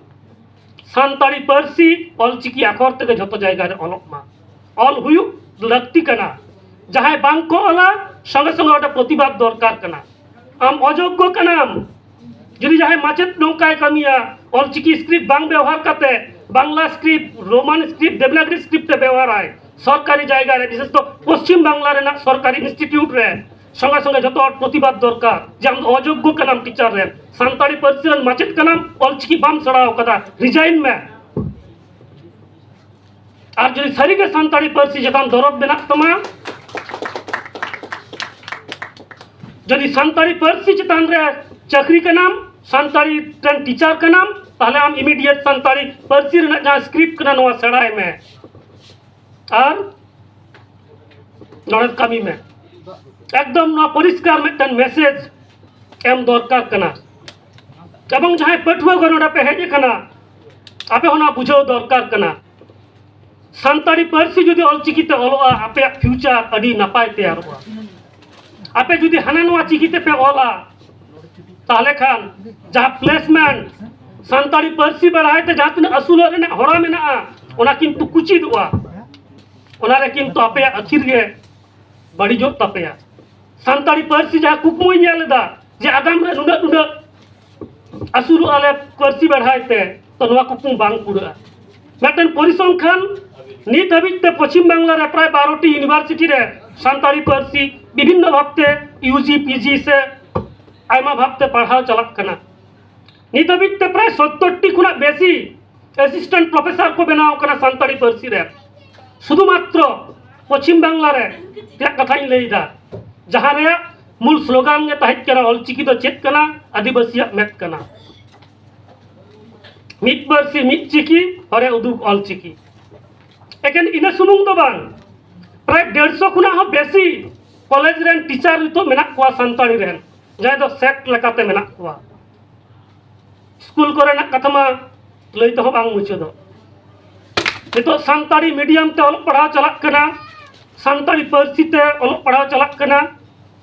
ᱥᱟᱱᱛᱟᱲᱤ ᱯᱟᱹᱨᱥᱤ ᱚᱞᱪᱤᱠᱤ ᱟᱠᱷᱚᱨ ᱛᱮᱜᱮ ᱡᱷᱚᱛᱚ ᱡᱟᱭᱜᱟ ᱨᱮ ᱚᱞᱚᱜ ᱢᱟ᱾ ᱚᱞ ᱦᱩᱭᱩᱜ ᱞᱟᱹᱠᱛᱤ ᱠᱟᱱᱟ᱾ ᱡᱟᱦᱟᱸᱭ ᱵᱟᱝ ᱠᱚ ᱚᱞᱟ, ᱥᱚᱸᱜᱮ ᱥᱚᱸᱜᱮ ᱚᱸᱰᱮ ᱯᱨᱚᱛᱤᱵᱟᱫ ᱫᱚᱨᱠᱟᱨ ᱠᱟᱱᱟ᱾ ᱟᱢ ᱚᱡᱳᱜᱽᱜᱚ ᱠᱟᱱᱟᱢ᱾ ᱡᱩᱫᱤ ᱡᱟᱦᱟᱸᱭ ᱢᱟᱪᱮᱫ ᱱᱚᱝᱠᱟᱭ ᱠᱟᱹᱢᱤᱭᱟ, ᱚᱞᱪᱤᱠᱤ ᱥᱠᱨᱤᱯᱴ ᱵᱟᱝ ᱵᱮᱣᱦᱟᱨ ᱠᱟᱛᱮ Bangla script, Roman script, Devanagari script ᱮ ᱵᱮᱣᱦᱟᱨᱟᱭ, ᱥᱚᱨᱠᱟᱨᱤ ᱡᱟᱭᱜᱟ ᱨᱮ, ᱵᱤᱥᱮᱥ ᱠᱚ ᱯᱚᱥᱪᱤᱢ ᱵᱟᱝᱞᱟ ᱨᱮᱱᱟᱜ ᱥᱚᱨᱠᱟᱨᱤ ᱤᱱᱥᱴᱤᱴᱤᱭᱩᱴ ᱨᱮ ᱥᱚᱸᱜᱮ ᱥᱚᱸᱜᱮ ᱡᱷᱚᱛᱚ ᱦᱚᱲ ᱯᱨᱚᱛᱤᱵᱟᱫ ᱫᱚᱨᱠᱟᱨ ᱡᱮ ᱟᱢ ᱫᱚ ᱚᱡᱳᱜᱽᱜᱚ ᱠᱟᱱᱟᱢ ᱴᱤᱪᱟᱨ ᱨᱮ, ᱥᱟᱱᱛᱟᱲᱤ ᱯᱟᱹᱨᱥᱤ ᱨᱮᱱ ᱢᱟᱪᱮᱫ ᱠᱟᱱᱟᱢ, ᱚᱞᱪᱤᱠᱤ ᱵᱟᱢ ᱥᱮᱬᱟ ᱟᱠᱟᱫᱟ, ᱨᱤᱡᱟᱭᱤᱱ ᱢᱮ᱾ ᱟᱨ ᱡᱩᱫᱤ ᱥᱟᱹᱨᱤᱜᱮ ᱥᱟᱱᱛᱟᱲᱤ ᱯᱟᱹᱨᱥᱤ ᱪᱮᱛᱟᱱ ᱫᱚᱨᱚᱫ ᱢᱮᱱᱟᱜ ᱛᱟᱢᱟ, ᱡᱩᱫᱤ ᱥᱟᱱᱛᱟᱲᱤ ᱯᱟᱹᱨᱥᱤ ᱪᱮᱛᱟᱱ ᱨᱮ ᱪᱟᱹᱠᱨᱤ ᱠᱟᱱᱟᱢ, ᱥᱟᱱᱛᱟᱲᱤ ᱨᱮᱱ ᱴᱤᱪᱟᱨ ᱠᱟᱱᱟᱢ, ᱛᱟᱦᱞᱮ ᱟᱢ ᱤᱢᱤᱰᱤᱭᱮᱴ ᱥᱟᱱᱛᱟᱲᱤ ᱯᱟᱹᱨᱥᱤ ᱨᱮᱱᱟᱜ ᱡᱟᱦᱟᱸ ᱥᱠᱨᱤᱯᱴ ᱠᱟᱱᱟ, ᱱᱚᱣᱟ ᱥᱮᱬᱟᱭ ᱢᱮ᱾ ᱟᱨ ᱱᱚᱰᱮ ᱠᱟᱹᱢᱤ ᱢᱮ᱾ ᱮᱠᱫᱚᱢ ᱱᱚᱣᱟ ᱯᱚᱨᱤᱥᱠᱟᱨ ᱢᱤᱫᱴᱟᱝ ᱢᱮᱥᱮᱡᱽ ᱮᱢ ᱫᱚᱨᱠᱟᱨ ᱠᱟᱱᱟ᱾ ᱮᱵᱚᱝ ᱡᱟᱦᱟᱸᱭ ᱯᱟᱹᱴᱷᱩᱣᱟᱹ ᱠᱚ ᱱᱚᱰᱮ ᱯᱮ ᱦᱮᱡ ᱟᱠᱟᱱᱟ, ᱟᱯᱮ ᱦᱚᱸ ᱱᱚᱣᱟ ᱵᱩᱡᱷᱟᱹᱣ ᱫᱚᱨᱠᱟᱨ ᱠᱟᱱᱟ᱾ ᱥᱟᱱᱛᱟᱲᱤ ᱯᱟᱹᱨᱥᱤ ᱡᱩᱫᱤ ᱚᱞᱪᱤᱠᱤ ᱛᱮ ᱚᱞᱚᱜᱼᱟ, ᱟᱯᱮᱭᱟᱜ ᱯᱷᱤᱭᱩᱪᱟᱨ ᱟᱹᱰᱤ ᱱᱟᱯᱟᱭ ᱛᱮᱭᱟᱨᱚᱜᱼᱟ᱾ ᱟᱯᱮ ᱡᱩᱫᱤ ᱦᱟᱱᱟ ᱱᱚᱣᱟ ᱪᱤᱠᱤ ᱛᱮᱯᱮ ᱚᱞᱟ, ᱛᱟᱦᱞᱮ ᱠᱷᱟᱱ ᱡᱟᱦᱟᱸ ᱯᱞᱮᱥᱢᱮᱱᱴ, ᱥᱟᱱᱛᱟᱲᱤ ᱯᱟᱹᱨᱥᱤ ᱵᱟᱲᱟᱭ ᱛᱮ ᱡᱟᱦᱟᱸ ᱛᱤᱱᱟᱹᱜ ᱟᱹᱥᱩᱞᱚᱜ ᱨᱮᱱᱟᱜ ᱦᱚᱨᱟ ᱢᱮᱱᱟᱜᱼᱟ, ᱚᱱᱟ ᱠᱤᱱᱛᱩ ᱠᱩᱪᱤᱫᱚᱜᱼᱟ᱾ ᱚᱱᱟ ᱨᱮ ᱠᱤᱱᱛᱩ ᱟᱯᱮᱭᱟᱜ ᱟᱹᱠᱷᱤᱨ ᱜᱮ ᱵᱟᱹᱲᱤᱡᱚᱜ ᱛᱟᱯᱮᱭᱟ᱾ ᱥᱟᱱᱛᱟᱲᱤ ᱯᱟᱹᱨᱥᱤ ᱡᱟᱦᱟᱸ ᱠᱩᱠᱢᱩᱭ ᱧᱮᱞ ᱮᱫᱟ ᱡᱮ ᱟᱜᱟᱢ ᱨᱮ ᱱᱩᱱᱟᱹᱜ ᱱᱩᱱᱟᱹᱜ ᱟᱹᱥᱩᱞᱚᱜᱼᱟ ᱞᱮ ᱯᱟᱹᱨᱥᱤ ᱵᱟᱲᱦᱟᱭ ᱛᱮ, ᱛᱚ ᱱᱚᱣᱟ ᱠᱩᱠᱢᱩ ᱵᱟᱝ ᱯᱩᱨᱟᱹᱜᱼᱟ᱾ ᱢᱤᱫᱴᱮᱱ ᱯᱚᱨᱤᱥᱚᱝᱠᱷᱟᱱ, ᱱᱤᱛ ᱦᱟᱹᱵᱤᱡ ᱛᱮ ᱯᱚᱪᱷᱤᱢ ᱵᱟᱝᱞᱟ ᱨᱮ ᱯᱨᱟᱭ ᱵᱟᱨᱚ ᱴᱤ ᱤᱭᱩᱱᱤᱵᱷᱟᱨᱥᱤᱴᱤ ᱨᱮ ᱥᱟᱱᱛᱟᱲᱤ ᱯᱟᱹᱨᱥᱤ ᱵᱤᱵᱷᱤᱱᱱᱚ ᱵᱷᱟᱵᱛᱮ ᱤᱭᱩ ᱡᱤ, ᱯᱤ ᱡᱤ ᱥᱮ ᱟᱭᱢᱟ ᱵᱷᱟᱵᱽ ᱛᱮ ᱯᱟᱲᱦᱟᱣ ᱪᱟᱞᱟᱜ ᱠᱟᱱᱟ᱾ ᱱᱤᱛ ᱦᱟᱹᱵᱤᱡ ᱛᱮ ᱯᱨᱟᱭ ᱥᱚᱛᱛᱚᱨ ᱴᱤ ᱠᱷᱚᱱᱟᱜ ᱵᱮᱥᱤ ᱮᱥᱤᱥᱴᱮᱱᱴ ᱯᱨᱚᱯᱷᱮᱥᱚᱨ ᱠᱚ ᱵᱮᱱᱟᱣ ᱠᱟᱱᱟ ᱥᱟᱱᱛᱟᱲᱤ ᱯᱟᱹᱨᱥᱤ ᱨᱮ᱾ ᱥᱩᱫᱷᱩ ᱢᱟᱛᱨᱚ ᱯᱚᱪᱷᱤᱢ ᱵᱟᱝᱞᱟ ᱨᱮ ᱨᱮᱭᱟᱜ ᱠᱟᱛᱷᱟᱧ ᱞᱟᱹᱭ ᱮᱫᱟ, ᱡᱟᱦᱟᱸ ᱨᱮᱭᱟᱜ ᱢᱩᱞ ᱥᱞᱳᱜᱟᱱ ᱜᱮ ᱛᱟᱦᱮᱸ ᱠᱟᱱᱟ, "ᱚᱞᱪᱤᱠᱤ ᱫᱚ ᱪᱮᱫ ᱠᱟᱱᱟ? ᱟᱹᱫᱤᱵᱟᱹᱥᱤᱭᱟᱜ ᱢᱮᱫ ᱠᱟᱱᱟ, ᱢᱤᱫ ᱯᱟᱹᱨᱥᱤ ᱢᱤᱫ ᱪᱤᱠᱤ, ᱦᱚᱨᱮ ᱩᱫᱩᱜ ᱚᱞᱪᱤᱠᱤ᱾" ᱮᱠᱮᱱ ᱤᱱᱟᱹ ᱥᱩᱢᱩᱝ ᱫᱚ ᱵᱟᱝ, ᱯᱨᱟᱭ ᱰᱮᱲᱥᱚ ᱠᱷᱚᱱᱟᱜ ᱦᱚᱸ ᱵᱮᱥᱤ ᱠᱚᱞᱮᱡᱽ ᱨᱮᱱ ᱴᱤᱪᱟᱨ ᱱᱤᱛᱚᱜ ᱢᱮᱱᱟᱜ ᱠᱚᱣᱟ ᱥᱟᱱᱛᱟᱲᱤ ᱨᱮᱱ, ᱡᱟᱦᱟᱸᱭ ᱫᱚ ᱥᱮᱴ ᱞᱮᱠᱟᱛᱮ ᱢᱮᱱᱟᱜ ᱠᱚᱣᱟ᱾ ᱥᱠᱩᱞ ᱠᱚᱨᱮᱱᱟᱜ ᱠᱟᱛᱷᱟ ᱢᱟ ᱞᱟᱹᱭ ᱛᱮᱦᱚᱸ ᱵᱟᱝ ᱢᱩᱪᱟᱹᱫᱚᱜ᱾ ᱱᱤᱛᱚᱜ ᱥᱟᱱᱛᱟᱲᱤ ᱢᱤᱰᱤᱭᱟᱢ ᱛᱮ ᱚᱞᱚᱜ ᱯᱟᱲᱦᱟᱣ ᱪᱟᱞᱟᱜ ᱠᱟᱱᱟ, ᱥᱟᱱᱛᱟᱲᱤ ᱯᱟᱹᱨᱥᱤ ᱛᱮ ᱚᱞᱚᱜ ᱯᱟᱲᱦᱟᱣ ᱪᱟᱞᱟᱜ ᱠᱟᱱᱟ᱾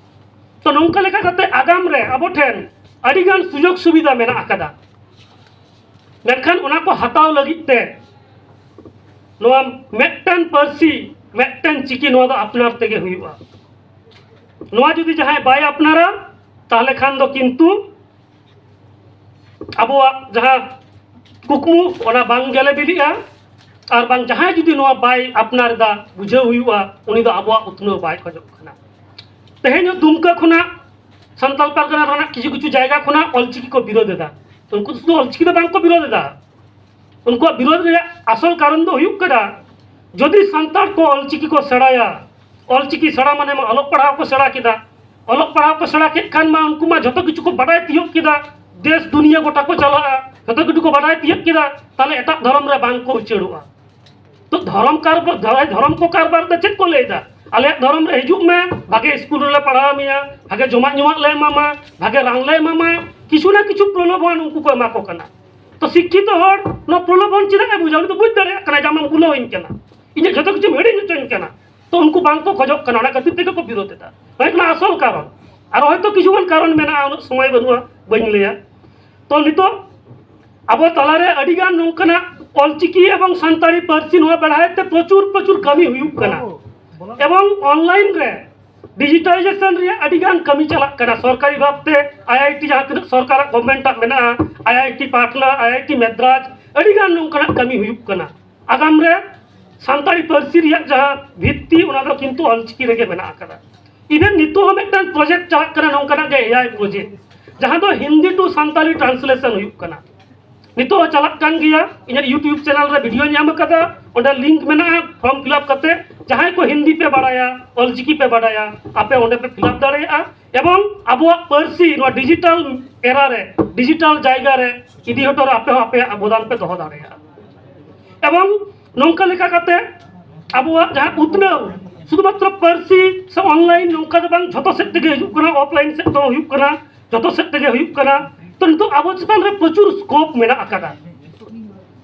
ᱛᱚ, ᱱᱚᱝᱠᱟ ᱞᱮᱠᱟ ᱠᱟᱛᱮ ᱟᱜᱟᱢ ᱨᱮ ᱟᱵᱚ ᱴᱷᱮᱱ ᱟᱹᱰᱤᱜᱟᱱ ᱥᱩᱡᱳᱜᱽ ᱥᱩᱵᱤᱫᱷᱟ ᱢᱮᱱᱟᱜ ᱟᱠᱟᱫᱟ, ᱢᱮᱱᱠᱷᱟᱱ ᱚᱱᱟ ᱠᱚ ᱦᱟᱛᱟᱣ ᱞᱟᱹᱜᱤᱫ ᱛᱮ ᱱᱚᱣᱟ ᱢᱤᱫᱴᱮᱱ ᱯᱟᱹᱨᱥᱤ, ᱢᱤᱫᱴᱮᱱ ᱪᱤᱠᱤ, ᱱᱚᱣᱟ ᱫᱚ ᱟᱯᱱᱟᱨ ᱛᱮᱜᱮ ᱦᱩᱭᱩᱜᱼᱟ᱾ ᱱᱚᱣᱟ ᱡᱩᱫᱤ ᱡᱟᱦᱟᱸᱭ ᱵᱟᱭ ᱟᱯᱱᱟᱨᱟ, ᱛᱟᱦᱚᱞᱮ ᱠᱷᱟᱱ ᱫᱚ ᱠᱤᱱᱛᱩ ᱟᱵᱚᱣᱟᱜ ᱡᱟᱦᱟᱸ ᱠᱩᱠᱢᱩ, ᱚᱱᱟ ᱵᱟᱝ ᱜᱮᱞᱮ ᱵᱤᱞᱤᱜᱼᱟ᱾ ᱟᱨ ᱵᱟᱝ, ᱡᱟᱦᱟᱸᱭ ᱡᱩᱫᱤ ᱱᱚᱣᱟ ᱵᱟᱭ ᱟᱯᱱᱟᱨ ᱮᱫᱟ, ᱵᱩᱡᱷᱟᱹᱣ ᱦᱩᱭᱩᱜᱼᱟ, ᱩᱱᱤ ᱫᱚ ᱟᱵᱚᱣᱟᱜ ᱩᱛᱱᱟᱹᱣ ᱵᱟᱭ ᱠᱷᱚᱡᱚᱜ ᱠᱟᱱᱟ᱾ ᱛᱮᱦᱮᱧ ᱦᱚᱸ ᱫᱩᱢᱠᱟ ᱠᱷᱚᱱᱟᱜ, ᱥᱟᱱᱛᱟᱲ ᱯᱟᱨᱜᱟᱱᱟ ᱨᱮᱱᱟᱜ ᱠᱤᱪᱷᱩ ᱠᱤᱪᱷᱩ ᱡᱟᱭᱜᱟ ᱠᱷᱚᱱᱟᱜ ᱚᱞᱪᱤᱠᱤ ᱠᱚ ᱵᱤᱨᱳᱫ ᱮᱫᱟ᱾ ᱩᱱᱠᱩ ᱫᱚ ᱥᱩᱫᱷᱩ ᱚᱞᱪᱤᱠᱤ ᱫᱚ ᱵᱟᱝ ᱠᱚ ᱵᱤᱨᱳᱫ ᱮᱫᱟ, ᱩᱱᱠᱩᱣᱟᱜ ᱵᱤᱨᱳᱫ ᱨᱮᱭᱟᱜ ᱟᱥᱚᱞ ᱠᱟᱨᱚᱱ ᱫᱚ ᱦᱩᱭᱩᱜ ᱠᱟᱱᱟ, ᱡᱩᱫᱤ ᱥᱟᱱᱛᱟᱲ ᱠᱚ ᱚᱞᱪᱤᱠᱤ ᱠᱚ ᱥᱮᱬᱟᱭᱟ, ᱚᱞᱪᱤᱠᱤ ᱥᱮᱬᱟ ᱢᱟᱱᱮ ᱢᱟ ᱚᱞᱚᱜ ᱯᱟᱲᱦᱟᱣ ᱠᱚ ᱥᱮᱬᱟ ᱠᱮᱫᱟ, ᱚᱞᱚᱜ ᱯᱟᱲᱦᱟᱣ ᱠᱚ ᱥᱮᱬᱟ ᱠᱮᱫ ᱠᱷᱟᱱ ᱢᱟ ᱩᱱᱠᱩ ᱢᱟ ᱡᱷᱚᱛᱚ ᱠᱤᱪᱷᱩ ᱠᱚ ᱵᱟᱰᱟᱭ ᱛᱤᱭᱳᱜ ᱠᱮᱫᱟ, ᱫᱮᱥ ᱫᱩᱱᱤᱭᱟᱹ ᱜᱚᱴᱟ ᱠᱚ ᱪᱟᱞᱟᱜᱼᱟ, ᱡᱷᱚᱛᱚ ᱠᱤᱪᱷᱩ ᱠᱚ ᱵᱟᱰᱟᱭ ᱛᱤᱭᱳᱜ ᱠᱮᱫᱟ, ᱛᱟᱦᱞᱮ ᱮᱴᱟᱜ ᱫᱷᱚᱨᱚᱢ ᱨᱮ ᱵᱟᱝ ᱠᱚ ᱩᱪᱟᱹᱲᱚᱜᱼᱟ᱾ ᱛᱚ, ᱫᱷᱚᱨᱚᱢ ᱠᱟᱨᱵᱟᱨ, ᱫᱷᱚᱨᱚᱢ, ᱫᱷᱚᱨᱚᱢ ᱠᱚ ᱠᱟᱨᱵᱟᱨ ᱫᱚ ᱪᱮᱫ ᱠᱚ ᱞᱟᱹᱭ ᱮᱫᱟ? "ᱟᱞᱮᱭᱟᱜ ᱫᱷᱚᱨᱚᱢ ᱨᱮ ᱦᱤᱡᱩᱜ ᱢᱮ, ᱵᱷᱟᱜᱮ ᱥᱠᱩᱞ ᱨᱮᱞᱮ ᱯᱟᱲᱦᱟᱣ ᱢᱮᱭᱟ, ᱵᱷᱟᱜᱮ ᱡᱚᱢᱟᱜ ᱧᱩᱣᱟᱜ ᱞᱮ ᱮᱢᱟᱢᱟ, ᱵᱷᱟᱜᱮ ᱨᱟᱱ ᱞᱮ ᱮᱢᱟᱢᱟ", ᱠᱤᱪᱷᱩ ᱱᱟ ᱠᱤᱪᱷᱩ ᱯᱨᱚᱞᱳᱵᱷᱚᱱ ᱩᱱᱠᱩ ᱠᱚ ᱮᱢᱟ ᱠᱚ ᱠᱟᱱᱟ᱾ ᱛᱚ, ᱥᱤᱠᱠᱷᱤᱛᱚ ᱦᱚᱲ ᱱᱚᱣᱟ ᱯᱨᱚᱞᱳᱵᱷᱚᱱ ᱪᱮᱫᱟᱜ ᱮ ᱵᱩᱡᱟ? ᱩᱱᱤ ᱫᱚ ᱵᱩᱡᱽ ᱫᱟᱲᱮᱭᱟᱜ ᱠᱟᱱᱟ ᱡᱮ ᱟᱢᱮᱢ ᱵᱩᱞᱟᱹᱣᱤᱧ ᱠᱟᱱᱟ, ᱤᱧᱟᱹᱜ ᱡᱷᱚᱛᱚ ᱠᱤᱪᱷᱩᱢ ᱦᱤᱲᱤᱧ ᱦᱚᱪᱚᱧ ᱠᱟᱱᱟ᱾ ᱛᱚ, ᱩᱱᱠᱩ ᱵᱟᱝ ᱠᱚ ᱠᱷᱚᱡᱚᱜ ᱠᱟᱱᱟ, ᱚᱱᱟ ᱠᱷᱟᱹᱛᱤᱨ ᱛᱮᱜᱮ ᱠᱚ ᱵᱤᱨᱳᱫ ᱮᱫᱟ᱾ ᱦᱩᱭᱩᱜ ᱠᱟᱱᱟ ᱟᱥᱚᱞ ᱠᱟᱨᱚᱱ᱾ ᱟᱨ ᱦᱚᱭᱛᱳ ᱠᱤᱪᱷᱩᱜᱟᱱ ᱠᱟᱨᱚᱱ ᱢᱮᱱᱟᱜᱼᱟ, ᱩᱱᱟᱹᱜ ᱥᱚᱢᱚᱭ ᱵᱟᱹᱱᱩᱜᱼᱟ, ᱵᱟᱹᱧ ᱞᱟᱹᱭᱟ᱾ ᱛᱚ, ᱱᱤᱛᱚᱜ ᱟᱵᱚ ᱛᱟᱞᱟᱨᱮ ᱟᱹᱰᱤᱜᱟᱱ ᱱᱚᱝᱠᱟᱱᱟᱜ ᱚᱞᱪᱤᱠᱤ ᱮᱵᱚᱝ ᱥᱟᱱᱛᱟᱲᱤ ᱯᱟᱹᱨᱥᱤ ᱱᱚᱣᱟ ᱵᱮᱲᱦᱟᱭ ᱛᱮ ᱯᱨᱚᱪᱩᱨ ᱯᱨᱚᱪᱩᱨ ᱠᱟᱹᱢᱤ ᱦᱩᱭᱩᱜ ᱠᱟᱱᱟ᱾ ᱮᱵᱚᱝ ᱚᱱᱞᱟᱭᱤᱱ ᱨᱮ ᱰᱤᱡᱤᱴᱟᱞᱟᱭᱡᱮᱥᱚᱱ ᱨᱮᱭᱟᱜ ᱟᱹᱰᱤᱜᱟᱱ ᱠᱟᱹᱢᱤ ᱪᱟᱞᱟᱜ ᱠᱟᱱᱟ᱾ ᱥᱚᱨᱠᱟᱨᱤ ᱵᱷᱟᱵᱽᱛᱮ ᱟᱭ ᱟᱭ ᱴᱤ, ᱡᱟᱦᱟᱸ ᱛᱤᱱᱟᱹᱜ ᱥᱚᱨᱠᱟᱨᱟᱜ ᱜᱚᱵᱷᱢᱮᱱᱴ ᱟᱜ ᱢᱮᱱᱟᱜᱼᱟ, I I T Patna, I I T Madras, ᱟᱹᱰᱤᱜᱟᱱ ᱱᱚᱝᱠᱟᱱᱟᱜ ᱠᱟᱹᱢᱤ ᱦᱩᱭᱩᱜ ᱠᱟᱱᱟ᱾ ᱟᱜᱟᱢ ᱨᱮ ᱥᱟᱱᱛᱟᱲᱤ ᱯᱟᱹᱨᱥᱤ ᱨᱮᱭᱟᱜ ᱡᱟᱦᱟᱸ ᱵᱷᱤᱛᱛᱤ, ᱚᱱᱟ ᱫᱚ ᱠᱤᱱᱛᱩ ᱚᱞᱪᱤᱠᱤ ᱨᱮᱜᱮ ᱢᱮᱱᱟᱜ ᱟᱠᱟᱫᱟ᱾ Even ᱱᱤᱛᱚᱜ ᱦᱚᱸ ᱢᱤᱫᱴᱟᱝ ᱯᱨᱚᱡᱮᱠᱴ ᱪᱟᱞᱟᱜ ᱠᱟᱱᱟ ᱱᱚᱝᱠᱟᱱᱟᱜ ᱜᱮ, ᱮ ᱟᱭ ᱯᱨᱚᱡᱮᱠᱴ, ᱡᱟᱦᱟᱸ ᱫᱚ ᱦᱤᱱᱫᱤ ᱴᱩ ᱥᱟᱱᱛᱟᱲᱤ ᱴᱨᱟᱱᱥᱞᱮᱥᱚᱱ ᱦᱩᱭᱩᱜ ᱠᱟᱱᱟ᱾ ᱱᱤᱛᱚᱜ ᱦᱚᱸ ᱪᱟᱞᱟᱜ ᱠᱟᱱ ᱜᱮᱭᱟ᱾ ᱤᱧᱟᱹᱜ YouTube ᱪᱮᱱᱮᱞ ᱨᱮ ᱵᱷᱤᱰᱤᱭᱳᱧ ᱮᱢ ᱟᱠᱟᱫᱟ, ᱚᱸᱰᱮ ᱞᱤᱝᱠ ᱢᱮᱱᱟᱜᱼᱟ, ᱯᱷᱚᱨᱢ ᱯᱷᱤᱞᱟᱯ ᱠᱟᱛᱮ ᱡᱟᱦᱟᱸᱭ ᱠᱚ ᱦᱤᱱᱫᱤ ᱯᱮ ᱵᱟᱲᱟᱭᱟ, ᱚᱞᱪᱤᱠᱤ ᱯᱮ ᱵᱟᱲᱟᱭᱟ, ᱟᱯᱮ ᱚᱸᱰᱮ ᱯᱮ ᱯᱷᱤᱞᱟᱯ ᱫᱟᱲᱮᱭᱟᱜᱼᱟ᱾ ᱮᱵᱚᱝ ᱟᱵᱚᱣᱟᱜ ᱯᱟᱹᱨᱥᱤ ᱱᱚᱣᱟ ᱰᱤᱡᱤᱴᱟᱞ ᱮᱨᱟ ᱨᱮ, ᱰᱤᱡᱤᱴᱟᱞ ᱡᱟᱭᱜᱟ ᱨᱮ ᱤᱫᱤ ᱦᱚᱴᱚ ᱨᱮ ᱟᱯᱮ ᱦᱚᱸ ᱟᱯᱮᱭᱟᱜ ᱚᱵᱚᱫᱟᱱ ᱯᱮ ᱫᱚᱦᱚ ᱫᱟᱲᱮᱭᱟᱜᱼᱟ᱾ ᱮᱵᱚᱝ ᱱᱚᱝᱠᱟ ᱞᱮᱠᱟ ᱠᱟᱛᱮ ᱟᱵᱚᱣᱟᱜ ᱡᱟᱦᱟᱸ ᱩᱛᱱᱟᱹᱣ ᱥᱩᱫᱷᱩ ᱢᱟᱛᱨᱚ ᱯᱟᱹᱨᱥᱤ ᱥᱮ ᱚᱱᱞᱟᱭᱤᱱ ᱱᱚᱝᱠᱟ ᱫᱚ ᱵᱟᱝ, ᱡᱷᱚᱛᱚ ᱥᱮᱫ ᱛᱮᱜᱮ ᱦᱤᱡᱩᱜ ᱠᱟᱱᱟ, ᱚᱯᱷᱞᱟᱭᱤᱱ ᱥᱮᱫ ᱛᱮᱦᱚᱸ ᱦᱩᱭᱩᱜ ᱠᱟᱱᱟ, ᱡᱷᱚᱛᱚ ᱥᱮᱫ ᱛᱮᱜᱮ ᱦᱩᱭᱩᱜ ᱠᱟᱱᱟ᱾ ᱛᱚ ᱱᱤᱛᱚᱜ ᱟᱵᱚ ᱪᱮᱛᱟᱱ ᱨᱮ ᱯᱨᱚᱪᱩᱨ ᱥᱠᱳᱯ ᱢᱮᱱᱟᱜ ᱟᱠᱟᱫᱟ᱾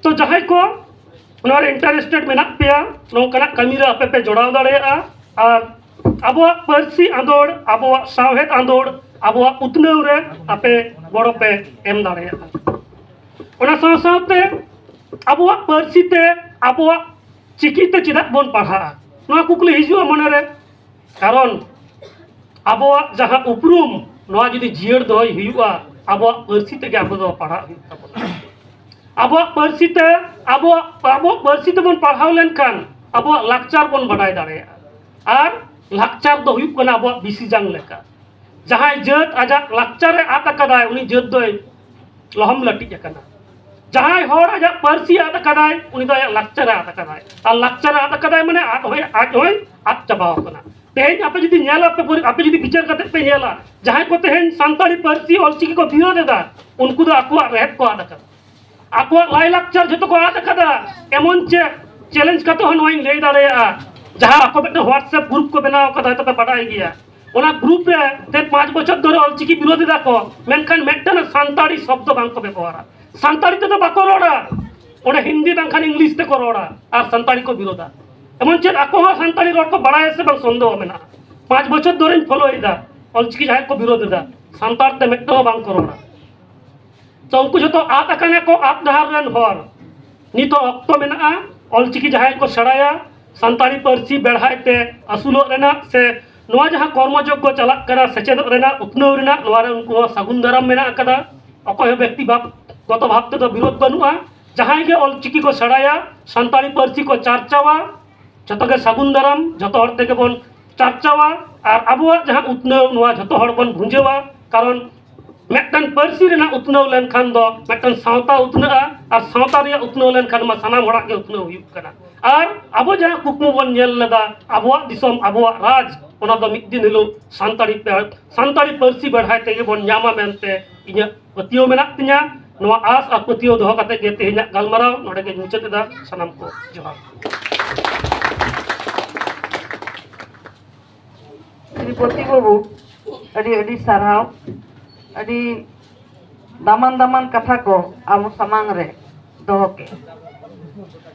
ᱛᱚ ᱡᱟᱦᱟᱸᱭ ᱠᱚ ᱱᱚᱣᱟ ᱨᱮ ᱤᱱᱴᱟᱨᱮᱥᱴᱮᱰ ᱢᱮᱱᱟᱜ ᱯᱮᱭᱟ, ᱱᱚᱝᱠᱟᱱᱟᱜ ᱠᱟᱹᱢᱤ ᱨᱮ ᱟᱯᱮ ᱯᱮ ᱡᱚᱲᱟᱣ ᱫᱟᱲᱮᱭᱟᱜᱼᱟ᱾ ᱟᱨ ᱟᱵᱚᱣᱟᱜ ᱯᱟᱹᱨᱥᱤ ᱟᱸᱫᱳᱲ, ᱟᱵᱚᱣᱟᱜ ᱥᱟᱶᱦᱮᱫ ᱟᱸᱫᱳᱲ, ᱟᱵᱚᱣᱟᱜ ᱩᱛᱱᱟᱹᱣ ᱨᱮ ᱟᱯᱮ ᱜᱚᱲᱚ ᱯᱮ ᱮᱢ ᱫᱟᱲᱮᱭᱟᱜᱼᱟ᱾ ᱚᱱᱟ ᱥᱟᱶ ᱥᱟᱶᱛᱮ ᱟᱵᱚᱣᱟᱜ ᱯᱟᱹᱨᱥᱤ ᱛᱮ, ᱟᱵᱚᱣᱟᱜ ᱪᱤᱠᱤ ᱛᱮ ᱪᱮᱫᱟᱜ ᱵᱚᱱ ᱯᱟᱲᱦᱟᱜᱼᱟ, ᱱᱚᱣᱟ ᱠᱩᱠᱞᱤ ᱦᱤᱡᱩᱜᱼᱟ ᱢᱚᱱᱮᱨᱮ᱾ ᱠᱟᱨᱚᱱ ᱟᱵᱚᱣᱟᱜ ᱡᱟᱦᱟᱸ ᱩᱯᱨᱩᱢ, ᱱᱚᱣᱟ ᱡᱩᱫᱤ ᱡᱤᱭᱟᱹᱲ ᱫᱚᱦᱚᱭ ᱦᱩᱭᱩᱜᱼᱟ, ᱟᱵᱚᱣᱟᱜ ᱯᱟᱹᱨᱥᱤ ᱛᱮᱜᱮ ᱟᱵᱚ ᱫᱚ ᱯᱟᱲᱦᱟᱜ ᱦᱩᱭᱩᱜ ᱛᱟᱵᱚᱱᱟ᱾ ᱟᱵᱚᱣᱟᱜ ᱯᱟᱹᱨᱥᱤ ᱛᱮ, ᱟᱵᱚᱣᱟᱜ, ᱟᱵᱚᱣᱟᱜ ᱯᱟᱹᱨᱥᱤ ᱛᱮᱵᱚᱱ ᱯᱟᱲᱦᱟᱣ ᱞᱮᱱᱠᱷᱟᱱ ᱟᱵᱚᱣᱟᱜ ᱞᱟᱠᱪᱟᱨ ᱵᱚᱱ ᱵᱟᱰᱟᱭ ᱫᱟᱲᱮᱭᱟᱜᱼᱟ᱾ ᱟᱨ ᱞᱟᱠᱪᱟᱨ ᱫᱚ ᱦᱩᱭᱩᱜ ᱠᱟᱱᱟ ᱟᱵᱚᱣᱟᱜ ᱵᱤᱥᱤ ᱡᱟᱝ ᱞᱮᱠᱟ᱾ ᱡᱟᱦᱟᱸᱭ ᱡᱟᱹᱛ ᱟᱡᱟᱜ ᱞᱟᱠᱪᱟᱨᱮ ᱟᱫ ᱟᱠᱟᱫᱟᱭ, ᱩᱱᱤ ᱡᱟᱹᱛ ᱫᱚᱭ ᱞᱚᱦᱚᱢ ᱞᱟᱹᱴᱤᱡ ᱟᱠᱟᱱᱟ᱾ ᱡᱟᱦᱟᱸᱭ ᱦᱚᱲ ᱟᱡᱟᱜ ᱯᱟᱹᱨᱥᱤ ᱟᱫ ᱟᱠᱟᱫᱟᱭ, ᱩᱱᱤ ᱫᱚ ᱟᱡᱟᱜ ᱞᱟᱠᱪᱟᱨᱮ ᱟᱫ ᱟᱠᱟᱫᱟᱭ᱾ ᱟᱨ ᱞᱟᱠᱪᱟᱨᱮ ᱟᱫ ᱟᱠᱟᱫᱟᱭ ᱢᱟᱱᱮ ᱟᱫ ᱦᱚᱸᱭ, ᱟᱡ ᱦᱚᱸᱭ ᱟᱫ ᱪᱟᱵᱟᱣ ᱟᱠᱟᱱᱟ᱾ ᱛᱮᱦᱮᱧ ᱟᱯᱮ ᱡᱩᱫᱤ ᱧᱮᱞ ᱟᱯᱮ, ᱟᱯᱮ ᱡᱩᱫᱤ ᱵᱤᱪᱟᱹᱨ ᱠᱟᱛᱮ ᱯᱮ ᱧᱮᱞᱟ, ᱡᱟᱦᱟᱸᱭ ᱠᱚ ᱛᱮᱦᱮᱧ ᱥᱟᱱᱛᱟᱲᱤ ᱯᱟᱹᱨᱥᱤ ᱚᱞᱪᱤᱠᱤ ᱠᱚ ᱵᱤᱨᱳᱫ ᱮᱫᱟ, ᱩᱱᱠᱩ ᱫᱚ ᱟᱠᱚᱣᱟᱜ ᱨᱮᱦᱮᱫ ᱠᱚ ᱟᱫ ᱟᱠᱟᱫᱟ, ᱟᱠᱚᱣᱟᱜ ᱞᱟᱭᱼᱞᱟᱠᱪᱟᱨ ᱡᱷᱚᱛᱚ ᱠᱚ ᱟᱫ ᱟᱠᱟᱫᱟ᱾ ᱮᱢᱚᱱ ᱪᱮᱫ ᱪᱮᱞᱮᱧᱡᱽ ᱠᱟᱛᱮ ᱦᱚᱸ ᱱᱚᱣᱟᱧ ᱞᱟᱹᱭ ᱫᱟᱲᱮᱭᱟᱜᱼᱟ, ᱡᱟᱦᱟᱸ ᱟᱠᱚ ᱢᱤᱫᱴᱮᱱ WhatsApp ᱜᱨᱩᱯ ᱠᱚ ᱵᱮᱱᱟᱣ ᱟᱠᱟᱫᱟ, ᱦᱚᱭᱛᱚ ᱯᱮ ᱵᱟᱰᱟᱭ ᱜᱮᱭᱟ, ᱚᱱᱟ ᱜᱨᱩᱯ ᱨᱮ ᱛᱮ ᱯᱟᱸᱪ ᱵᱚᱪᱷᱚᱨ ᱫᱷᱚᱨᱮ ᱚᱞᱪᱤᱠᱤ ᱵᱤᱨᱳᱫ ᱮᱫᱟ ᱠᱚ, ᱢᱮᱱᱠᱷᱟᱱ ᱢᱤᱫᱴᱮᱱ ᱥᱟᱱᱛᱟᱲᱤ ᱥᱚᱵᱫᱚ ᱵᱟᱝ ᱠᱚ ᱵᱮᱵᱚᱦᱟᱨᱟ, ᱥᱟᱱᱛᱟᱲᱤ ᱛᱮᱫᱚ ᱵᱟᱠᱚ ᱨᱚᱲᱟ, ᱚᱸᱰᱮ ᱦᱤᱱᱫᱤ ᱵᱟᱝᱠᱷᱟᱱ ᱤᱝᱞᱤᱥ ᱛᱮᱠᱚ ᱨᱚᱲᱟ ᱟᱨ ᱥᱟᱱᱛᱟᱲᱤ ᱠᱚ ᱵᱤᱨᱳᱫᱟ᱾ ᱮᱢᱚᱱ ᱪᱮᱫ ᱟᱠᱚ ᱦᱚᱸ ᱥᱟᱱᱛᱟᱲᱤ ᱨᱚᱲ ᱠᱚ ᱵᱟᱲᱟᱭᱟ ᱥᱮ ᱵᱟᱝ ᱥᱚᱱᱫᱮᱦᱚ ᱢᱮᱱᱟᱜᱼᱟ᱾ ᱯᱟᱸᱪ ᱵᱚᱪᱷᱚᱨ ᱫᱷᱚᱨᱮᱧ ᱯᱷᱚᱞᱳᱭᱮᱫᱟ, ᱚᱞᱪᱤᱠᱤ ᱡᱟᱦᱟᱸᱭ ᱠᱚ ᱵᱤᱨᱳᱫ ᱮᱫᱟ, ᱥᱟᱱᱛᱟᱲ ᱛᱮ ᱢᱤᱫᱴᱟᱝ ᱦᱚᱸ ᱵᱟᱝ ᱠᱚ ᱨᱚᱲᱟ᱾ ᱛᱚ ᱩᱱᱠᱩ ᱡᱷᱚᱛᱚ ᱟᱫ ᱟᱠᱟᱱᱟ ᱠᱚ, ᱟᱫ ᱰᱟᱦᱟᱨ ᱨᱮᱱ ᱦᱚᱲ᱾ ᱱᱤᱛᱚᱜ ᱚᱠᱛᱚ ᱢᱮᱱᱟᱜᱼᱟ, ᱚᱞᱪᱤᱠᱤ ᱡᱟᱦᱟᱸᱭ ᱠᱚ ᱥᱮᱬᱟᱭᱟ, ᱥᱟᱱᱛᱟᱲᱤ ᱯᱟᱹᱨᱥᱤ ᱵᱮᱲᱦᱟᱭ ᱛᱮ ᱟᱹᱥᱩᱞᱚᱜ ᱨᱮᱱᱟᱜ ᱥᱮ ᱱᱚᱣᱟ ᱡᱟᱦᱟᱸ ᱠᱚᱨᱢᱚ ᱡᱳᱜᱽ ᱠᱚ ᱪᱟᱞᱟᱜ ᱠᱟᱱᱟ ᱥᱮᱪᱮᱫᱚᱜ ᱨᱮᱱᱟᱜ, ᱩᱛᱱᱟᱹᱣ ᱨᱮᱱᱟᱜ, ᱱᱚᱣᱟ ᱨᱮ ᱩᱱᱠᱩ ᱦᱚᱸ ᱥᱟᱹᱜᱩᱱ ᱫᱟᱨᱟᱢ ᱢᱮᱱᱟᱜ ᱟᱠᱟᱫᱟ᱾ ᱚᱠᱚᱭ ᱦᱚᱸ ᱵᱮᱠᱛᱤ ᱵᱷᱟᱵ, ᱜᱚᱛᱚ ᱵᱷᱟᱵ ᱛᱮᱫᱚ ᱵᱤᱨᱳᱫ ᱵᱟᱹᱱᱩᱜᱼᱟ᱾ ᱡᱟᱦᱟᱸᱭ ᱜᱮ ᱚᱞᱪᱤᱠᱤ ᱠᱚ ᱥᱮᱬᱟᱭᱟ, ᱥᱟᱱᱛᱟᱲᱤ ᱯᱟᱹᱨᱥᱤ ᱠᱚ ᱪᱟᱨᱪᱟᱣᱟ, ᱡᱷᱚᱛᱚ ᱜᱮ ᱥᱟᱹᱜᱩᱱ ᱫᱟᱨᱟᱢ, ᱡᱷᱚᱛᱚ ᱦᱚᱲ ᱛᱮᱜᱮ ᱵᱚᱱ ᱪᱟᱨᱪᱟᱣᱟ᱾ ᱟᱨ ᱟᱵᱚᱣᱟᱜ ᱡᱟᱦᱟᱸ ᱩᱛᱱᱟᱹᱣ, ᱱᱚᱣᱟ ᱡᱷᱚᱛᱚ ᱦᱚᱲ ᱵᱚᱱ ᱵᱷᱩᱸᱡᱟᱹᱣᱟ᱾ ᱠᱟᱨᱚᱱ ᱢᱤᱫᱴᱟᱝ ᱯᱟᱹᱨᱥᱤ ᱨᱮᱱᱟᱜ ᱩᱛᱱᱟᱹᱣ ᱞᱮᱱᱠᱷᱟᱱ ᱫᱚ ᱢᱤᱫᱴᱟᱝ ᱥᱟᱶᱛᱟ ᱩᱛᱱᱟᱹᱜᱼᱟ, ᱟᱨ ᱥᱟᱶᱛᱟ ᱨᱮᱭᱟᱜ ᱩᱛᱱᱟᱹᱣ ᱞᱮᱱᱠᱷᱟᱱ ᱢᱟ ᱥᱟᱱᱟᱢ ᱦᱚᱲᱟᱜ ᱜᱮ ᱩᱛᱱᱟᱹᱣ ᱦᱩᱭᱩᱜ ᱠᱟᱱᱟ᱾ ᱟᱨ ᱟᱵᱚ ᱡᱟᱦᱟᱸ ᱠᱩᱠᱢᱩ ᱵᱚᱱ ᱧᱮᱞ ᱞᱮᱫᱟ, ᱟᱵᱚᱣᱟᱜ ᱫᱤᱥᱚᱢ, ᱟᱵᱚᱣᱟᱜ ᱨᱟᱡᱽ, ᱚᱱᱟ ᱫᱚ ᱢᱤᱫ ᱫᱤᱱ ᱦᱤᱞᱳᱜ ᱥᱟᱱᱛᱟᱲᱤ ᱯᱮ-, ᱥᱟᱱᱛᱟᱲᱤ ᱯᱟᱹᱨᱥᱤ ᱵᱮᱲᱦᱟᱭ ᱛᱮᱜᱮ ᱵᱚᱱ ᱧᱟᱢᱟ ᱢᱮᱱᱛᱮ ᱤᱧᱟᱹᱜ ᱯᱟᱹᱛᱭᱟᱹᱣ ᱢᱮᱱᱟᱜ ᱛᱤᱧᱟ᱾ ᱱᱚᱣᱟ ᱟᱥ ᱟᱨ ᱯᱟᱹᱛᱭᱟᱹᱣ ᱫᱚᱦᱚ ᱠᱟᱛᱮ ᱜᱮ ᱛᱮᱦᱮᱧᱟᱜ ᱜᱟᱞᱢᱟᱨᱟᱣ ᱱᱚᱰᱮ ᱜᱮᱧ ᱢᱩᱪᱟᱹᱫ ᱮᱫᱟ᱾ ᱥᱟᱱᱟᱢ ᱠᱚ ᱡᱚᱦᱟᱨ᱾ ᱥᱨᱤᱯᱚᱛᱤ ᱵᱟᱹᱵᱩ, ᱟᱹᱰᱤ ᱟᱹᱰᱤ ᱥᱟᱨᱦᱟᱣ, ᱟᱹᱰᱤ ᱫᱟᱢᱟᱱ ᱫᱟᱢᱟᱱ ᱠᱟᱛᱷᱟ ᱠᱚ ᱟᱵᱚ ᱥᱟᱢᱟᱝ ᱨᱮ ᱫᱚᱦᱚ ᱠᱮᱫ᱾